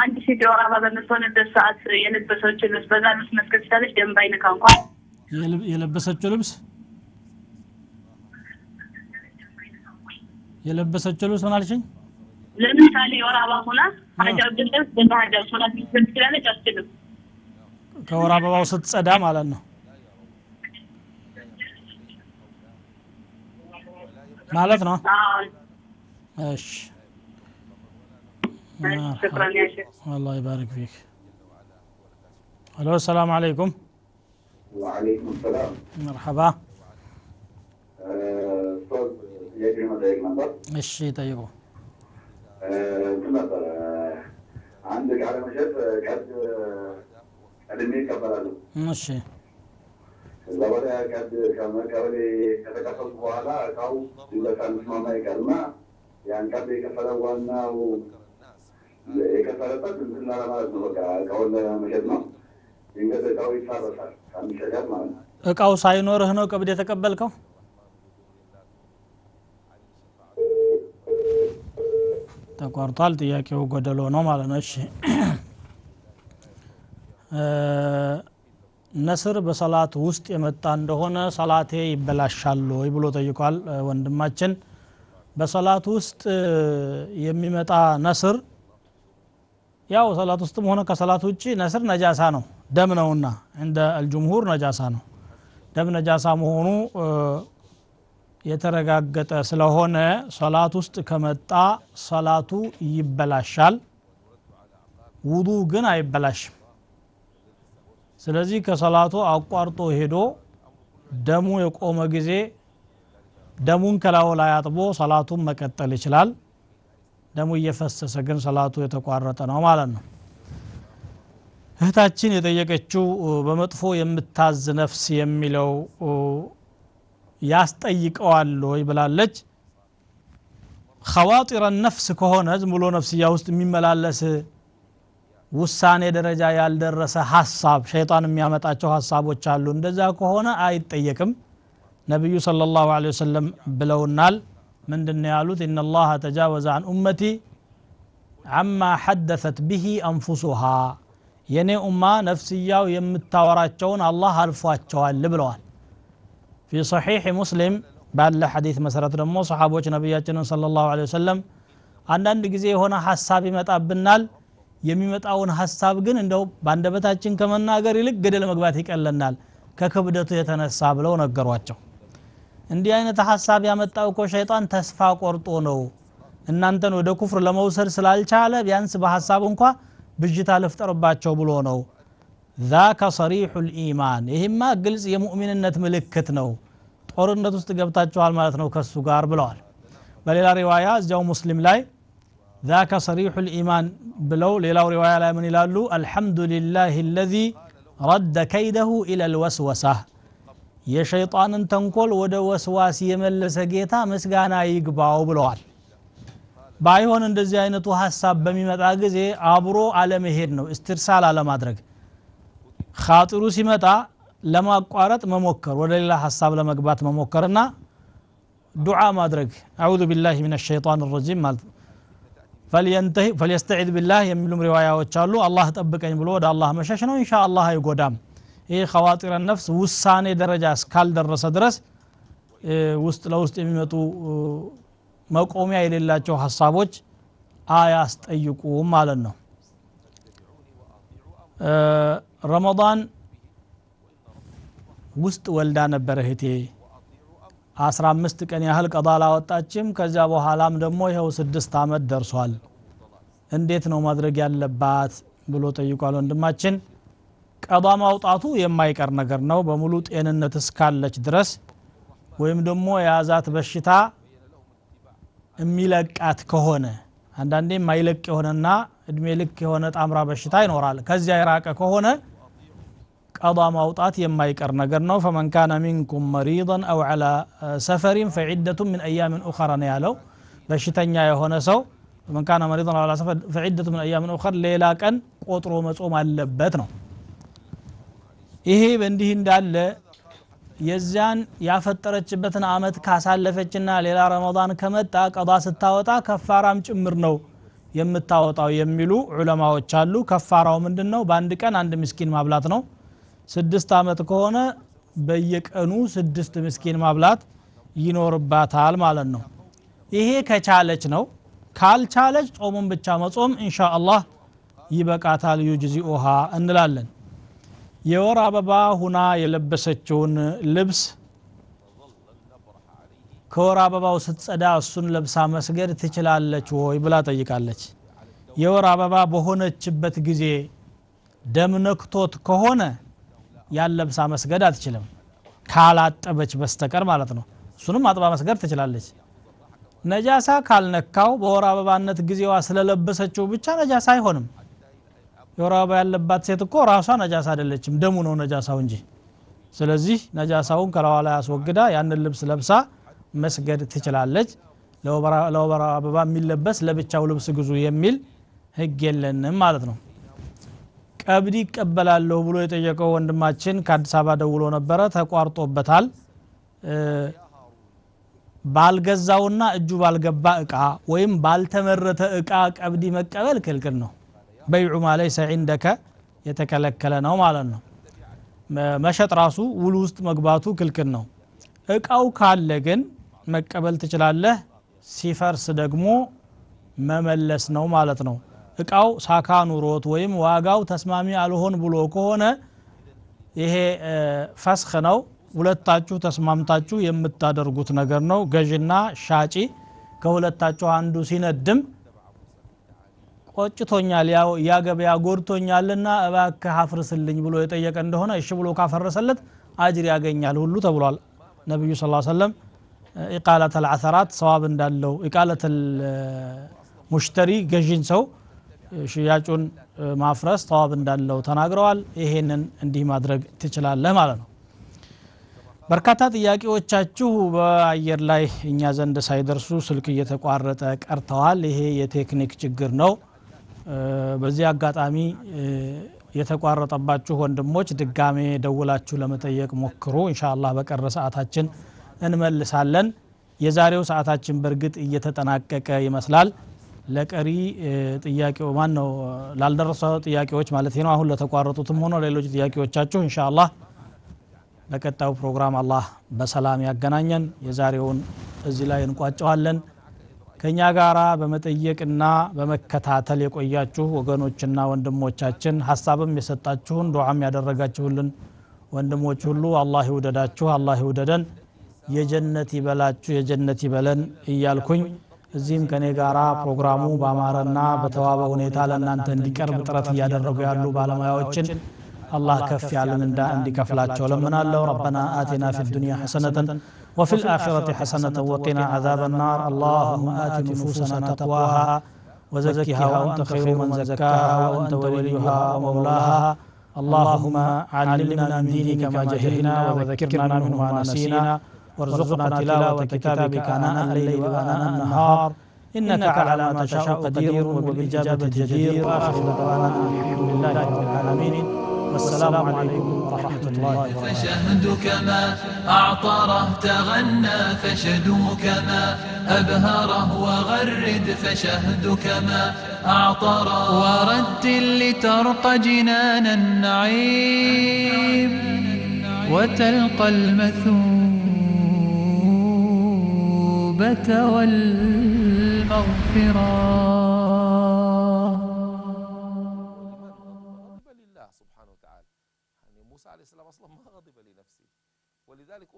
አንድ ሴት የወር አበባ በምትሆንበት ሰዓት የለበሰችው ልብስ በዛ ልብስ መስገድ ትችላለች? ደም ባይነካ እንኳን የለበሰችው ልብስ የለበሰችው ልብስ ምን አልሽኝ? ለምሳሌ የወር አበባ ሆና ሀጃብ ብትለብስ በሀጃብ ሶላት መስገድ ትችላለች? አትችልም። ከወር አበባው ስትጸዳ ማለት ነው ማለት ነው። እሺ شكرا يا شيخ. الله يبارك فيك. الو السلام عليكم. وعليكم السلام. مرحبا. استاذ ጥያቄ መጠየቅ ነበር። እሺ ጠይቁ። እንትን ነበር አንድ ዕቃ ለመሸጥ ቀድሜ እቀበላለሁ። እሺ ከዛ በኋላ ከመቀበሌ ከተቀበልኩ በኋላ እቃው ድንገት ሳንስማማ ይቀርና ያን ቀብድ የከፈለው ዋናው የከፈለበት እንትን ለማለት ነው። በቃ እቃውን ለመሸጥ ነው። ድንገት እቃው ይፋረሳል ሳንሸጋት ማለት ነው። እቃው ሳይኖርህ ነው ቀብድ የተቀበልከው? ተቋርጧል። ጥያቄው ጎደሎ ነው ማለት ነው። እሺ ነስር በሰላት ውስጥ የመጣ እንደሆነ ሰላቴ ይበላሻል ወይ ብሎ ጠይቋል ወንድማችን። በሰላት ውስጥ የሚመጣ ነስር ያው ሰላት ውስጥም ሆነ ከሰላት ውጪ ነስር ነጃሳ ነው፣ ደም ነውና እንደ አልጅምሁር ነጃሳ ነው። ደም ነጃሳ መሆኑ የተረጋገጠ ስለሆነ ሰላት ውስጥ ከመጣ ሰላቱ ይበላሻል፣ ውዱ ግን አይበላሽም። ስለዚህ ከሰላቱ አቋርጦ ሄዶ ደሙ የቆመ ጊዜ ደሙን ከላዩ ላይ አጥቦ ሰላቱን መቀጠል ይችላል። ደሙ እየፈሰሰ ግን ሰላቱ የተቋረጠ ነው ማለት ነው። እህታችን የጠየቀችው በመጥፎ የምታዝ ነፍስ የሚለው ያስጠይቀዋል ወይ ብላለች። ኸዋጢረ ነፍስ ከሆነ ዝም ብሎ ነፍስያ ውስጥ የሚመላለስ ውሳኔ ደረጃ ያልደረሰ ሐሳብ ሸይጣን የሚያመጣቸው ሐሳቦች አሉ። እንደዛ ከሆነ አይጠየቅም። ነብዩ ሰለላሁ ዐለይሂ ወሰለም ብለውናል። ምንድነው ያሉት? ኢነላሃ ተጃወዘ አን ኡመቲ አማ ሐደሰት ቢሂ አንፉሱሃ፣ የኔ ኡማ ነፍስያው የምታወራቸውን አላህ አልፏቸዋል ብለዋል። في صحيح مسلم ባለ ሐዲስ መሰረት ደግሞ ሰሃቦች ነብያችንን ሰለላሁ ዐለይሂ ወሰለም አንዳንድ ጊዜ የሆነ ሐሳብ ይመጣብናል፣ የሚመጣውን ሐሳብ ግን እንደው ባንደበታችን ከመናገር ይልቅ ገደል መግባት ይቀለናል ከክብደቱ የተነሳ ብለው ነገሯቸው። እንዲህ አይነት ሐሳብ ያመጣው እኮ ሸይጣን ተስፋ ቆርጦ ነው፣ እናንተን ወደ ኩፍር ለመውሰድ ስላልቻለ ቢያንስ በሐሳብ እንኳ ብዥታ ልፍጠርባቸው ብሎ ነው። ذاك صريح الإيمان፣ ይሄማ ግልጽ የሙእሚንነት ምልክት ነው፣ ጦርነት ውስጥ ገብታችኋል ማለት ነው ከሱ ጋር ብለዋል። በሌላ ሪዋያ እዚያው ሙስሊም ላይ ذاك صريح الإيمان ብለው ሌላው ሪዋያ ላይ ምን ይላሉ? الحمد لله الذي رد كيده إلى الوسوسة፣ የሸይጣንን ተንኮል ወደ ወስዋስ የመለሰ ጌታ ምስጋና ይግባው ብለዋል። ባይሆን እንደዚህ አይነቱ ሐሳብ በሚመጣ ጊዜ አብሮ አለመሄድ ነው፣ استرسال አለማድረግ። ኻጢሩ ሲመጣ ለማቋረጥ መሞከር፣ ወደ ሌላ ሐሳብ ለመግባት መሞከርና ዱዓ ማድረግ أعوذ بالله من الشيطان الرجيم ማለት ነው። فليستعذ بالله የሚሉም ሪዋያዎች አሉ። አላህ ጠብቀኝ ብሎ ወደ አላህ መሸሽ ነው። ኢንሻአላህ አይጎዳም። ይሄ خواطر النفس ውሳኔ ደረጃ እስካልደረሰ ድረስ ውስጥ ለውስጥ የሚመጡ መቆሚያ የሌላቸው ሐሳቦች አያስጠይቁም ማለት ነው። ረመዳን ውስጥ ወልዳ ነበር እህቴ፣ 15 ቀን ያህል ቀዳ አላወጣችም። ከዛ በኋላም ደግሞ ይኸው 6 አመት ደርሷል። እንዴት ነው ማድረግ ያለባት ብሎ ጠይቋል ወንድማችን። ቀዳ ማውጣቱ የማይቀር ነገር ነው በሙሉ ጤንነት እስካለች ድረስ፣ ወይም ደግሞ የያዛት በሽታ የሚለቃት ከሆነ። አንዳንዴ የማይለቅ የሆነና እድሜ ልክ የሆነ ጣምራ በሽታ ይኖራል። ከዚያ የራቀ ከሆነ ቀዳ ማውጣት የማይቀር ነገር ነው። فمن كان منكم مريضا أو على سفر فعدة من أيام أخرى ነው ያለው። በሽተኛ የሆነ ሰው فمن كان مريضا أو على سفر فعدة من أيام أخرى ሌላ ቀን ቆጥሮ መጾም አለበት ነው። ይሄ በእንዲህ እንዳለ የዚያን ያፈጠረችበትን አመት ካሳለፈችና ሌላ ረመዳን ከመጣ ቀዳ ስታወጣ ከፋራም ጭምር ነው የምታወጣው የሚሉ ዑለማዎች አሉ። ከፋራው ምንድነው? በአንድ ቀን አንድ ምስኪን ማብላት ነው። 6 አመት ከሆነ በየቀኑ 6 ምስኪን ማብላት ይኖርባታል ማለት ነው። ይሄ ከቻለች ነው። ካልቻለች ጾሙን ብቻ መጾም ኢንሻአላህ ይበቃታል፣ ዩጅዚኡሃ እንላለን። የወር አበባ ሁና የለበሰችውን ልብስ ከወር አበባው ስትጸዳ እሱን ለብሳ መስገድ ትችላለች ወይ ብላ ጠይቃለች። የወር አበባ በሆነችበት ጊዜ ደም ነክቶት ከሆነ ያን ለብሳ መስገድ አትችልም፣ ካላጠበች በስተቀር ማለት ነው። እሱንም አጥባ መስገድ ትችላለች። ነጃሳ ካልነካው በወር አበባነት ጊዜዋ ስለለበሰችው ብቻ ነጃሳ አይሆንም። የወር አበባ ያለባት ሴት እኮ ራሷ ነጃሳ አይደለችም፣ ደሙ ነው ነጃሳው እንጂ። ስለዚህ ነጃሳውን ከላዋ ላይ አስወግዳ ያንን ልብስ ለብሳ መስገድ ትችላለች። ለወር አበባ የሚለበስ ለብቻው ልብስ ግዙ የሚል ህግ የለንም ማለት ነው። ቀብድ ይቀበላለሁ ብሎ የጠየቀው ወንድማችን ከአዲስ አበባ ደውሎ ነበረ፣ ተቋርጦበታል። ባልገዛውና እጁ ባልገባ እቃ ወይም ባልተመረተ እቃ ቀብድ መቀበል ክልክል ነው። በይዑ ማ ለይሰ ዒንደከ የተከለከለ ነው ማለት ነው። መሸጥ ራሱ ውል ውስጥ መግባቱ ክልክል ነው። እቃው ካለ ግን መቀበል ትችላለህ፣ ሲፈርስ ደግሞ መመለስ ነው ማለት ነው። እቃው ሳካ ኑሮት ወይም ዋጋው ተስማሚ አልሆን ብሎ ከሆነ ይሄ ፈስኽ ነው። ሁለታችሁ ተስማምታችሁ የምታደርጉት ነገር ነው። ገዥና ሻጪ ከሁለታችሁ አንዱ ሲነድም ቆጭቶኛል፣ ያው ያ ገበያ ጎድቶኛልና እባክህ አፍርስልኝ ብሎ የጠየቀ እንደሆነ እሺ ብሎ ካፈረሰለት አጅር ያገኛል ሁሉ ተብሏል። ነብዩ ሰለላሁ ዐለይሂ ወሰለም ኢቃለተ አልዓሰራት ሰዋብ እንዳለው ኢቃለተ ሙሽተሪ ገዢን ሰው ሽያጩን ማፍረስ ሰዋብ እንዳለው ተናግረዋል። ይሄንን እንዲህ ማድረግ ትችላለህ ማለት ነው። በርካታ ጥያቄዎቻችሁ በአየር ላይ እኛ ዘንድ ሳይደርሱ ስልክ እየተቋረጠ ቀርተዋል። ይሄ የቴክኒክ ችግር ነው። በዚህ አጋጣሚ የተቋረጠባችሁ ወንድሞች ድጋሜ ደውላችሁ ለመጠየቅ ሞክሩ። ኢንሻአላህ በቀረ ሰዓታችን እንመልሳለን። የዛሬው ሰዓታችን በእርግጥ እየተጠናቀቀ ይመስላል። ለቀሪ ጥያቄው ማን ነው ላልደረሰው ጥያቄዎች ማለት ነው አሁን ለተቋረጡትም ሆኖ ሌሎች ጥያቄዎቻችሁ ኢንሻአላህ ለቀጣዩ ፕሮግራም አላህ በሰላም ያገናኘን። የዛሬውን እዚህ ላይ እንቋጨዋለን። ከኛ ጋራ በመጠየቅና በመከታተል የቆያችሁ ወገኖችና ወንድሞቻችን ሐሳብም የሰጣችሁን ዱዓም ያደረጋችሁልን ወንድሞች ሁሉ አላህ ይውደዳችሁ፣ አላህ ይውደደን፣ የጀነት ይበላችሁ፣ የጀነት ይበለን እያልኩኝ እዚህም ከኔ ጋራ ፕሮግራሙ ባማረና በተዋበ ሁኔታ ለእናንተ እንዲቀርብ ጥረት እያደረጉ ያሉ ባለሙያዎችን አላህ ከፍ ያለን እንዲከፍላቸው ለምናለሁ። ረበና አቲና ፊ ዱንያ ሐሰነተን وفي الآخرة حسنة وقنا عذاب النار. اللهم آت نفوسنا تقواها وزكها وأنت خير من زكاها وأنت وليها ومولاها. اللهم علمنا من دينك ما جهلنا وذكرنا منه ما نسينا وارزقنا تلاوة كتابك آناء الليل وآناء النهار إنك على ما تشاء قدير وبالإجابة جدير. وآخر دعوانا الحمد لله رب العالمين والسلام عليكم ورحمة الله وبركاته. فشهدك ما أعطره تغنى، فشدوك ما أبهره وغرد، فشهدك ما أعطره ورتل لترق جنان النعيم وتلقى المثوبة والمغفرة. موسى عليه السلام أصلا ما غضب لنفسه، ولذلك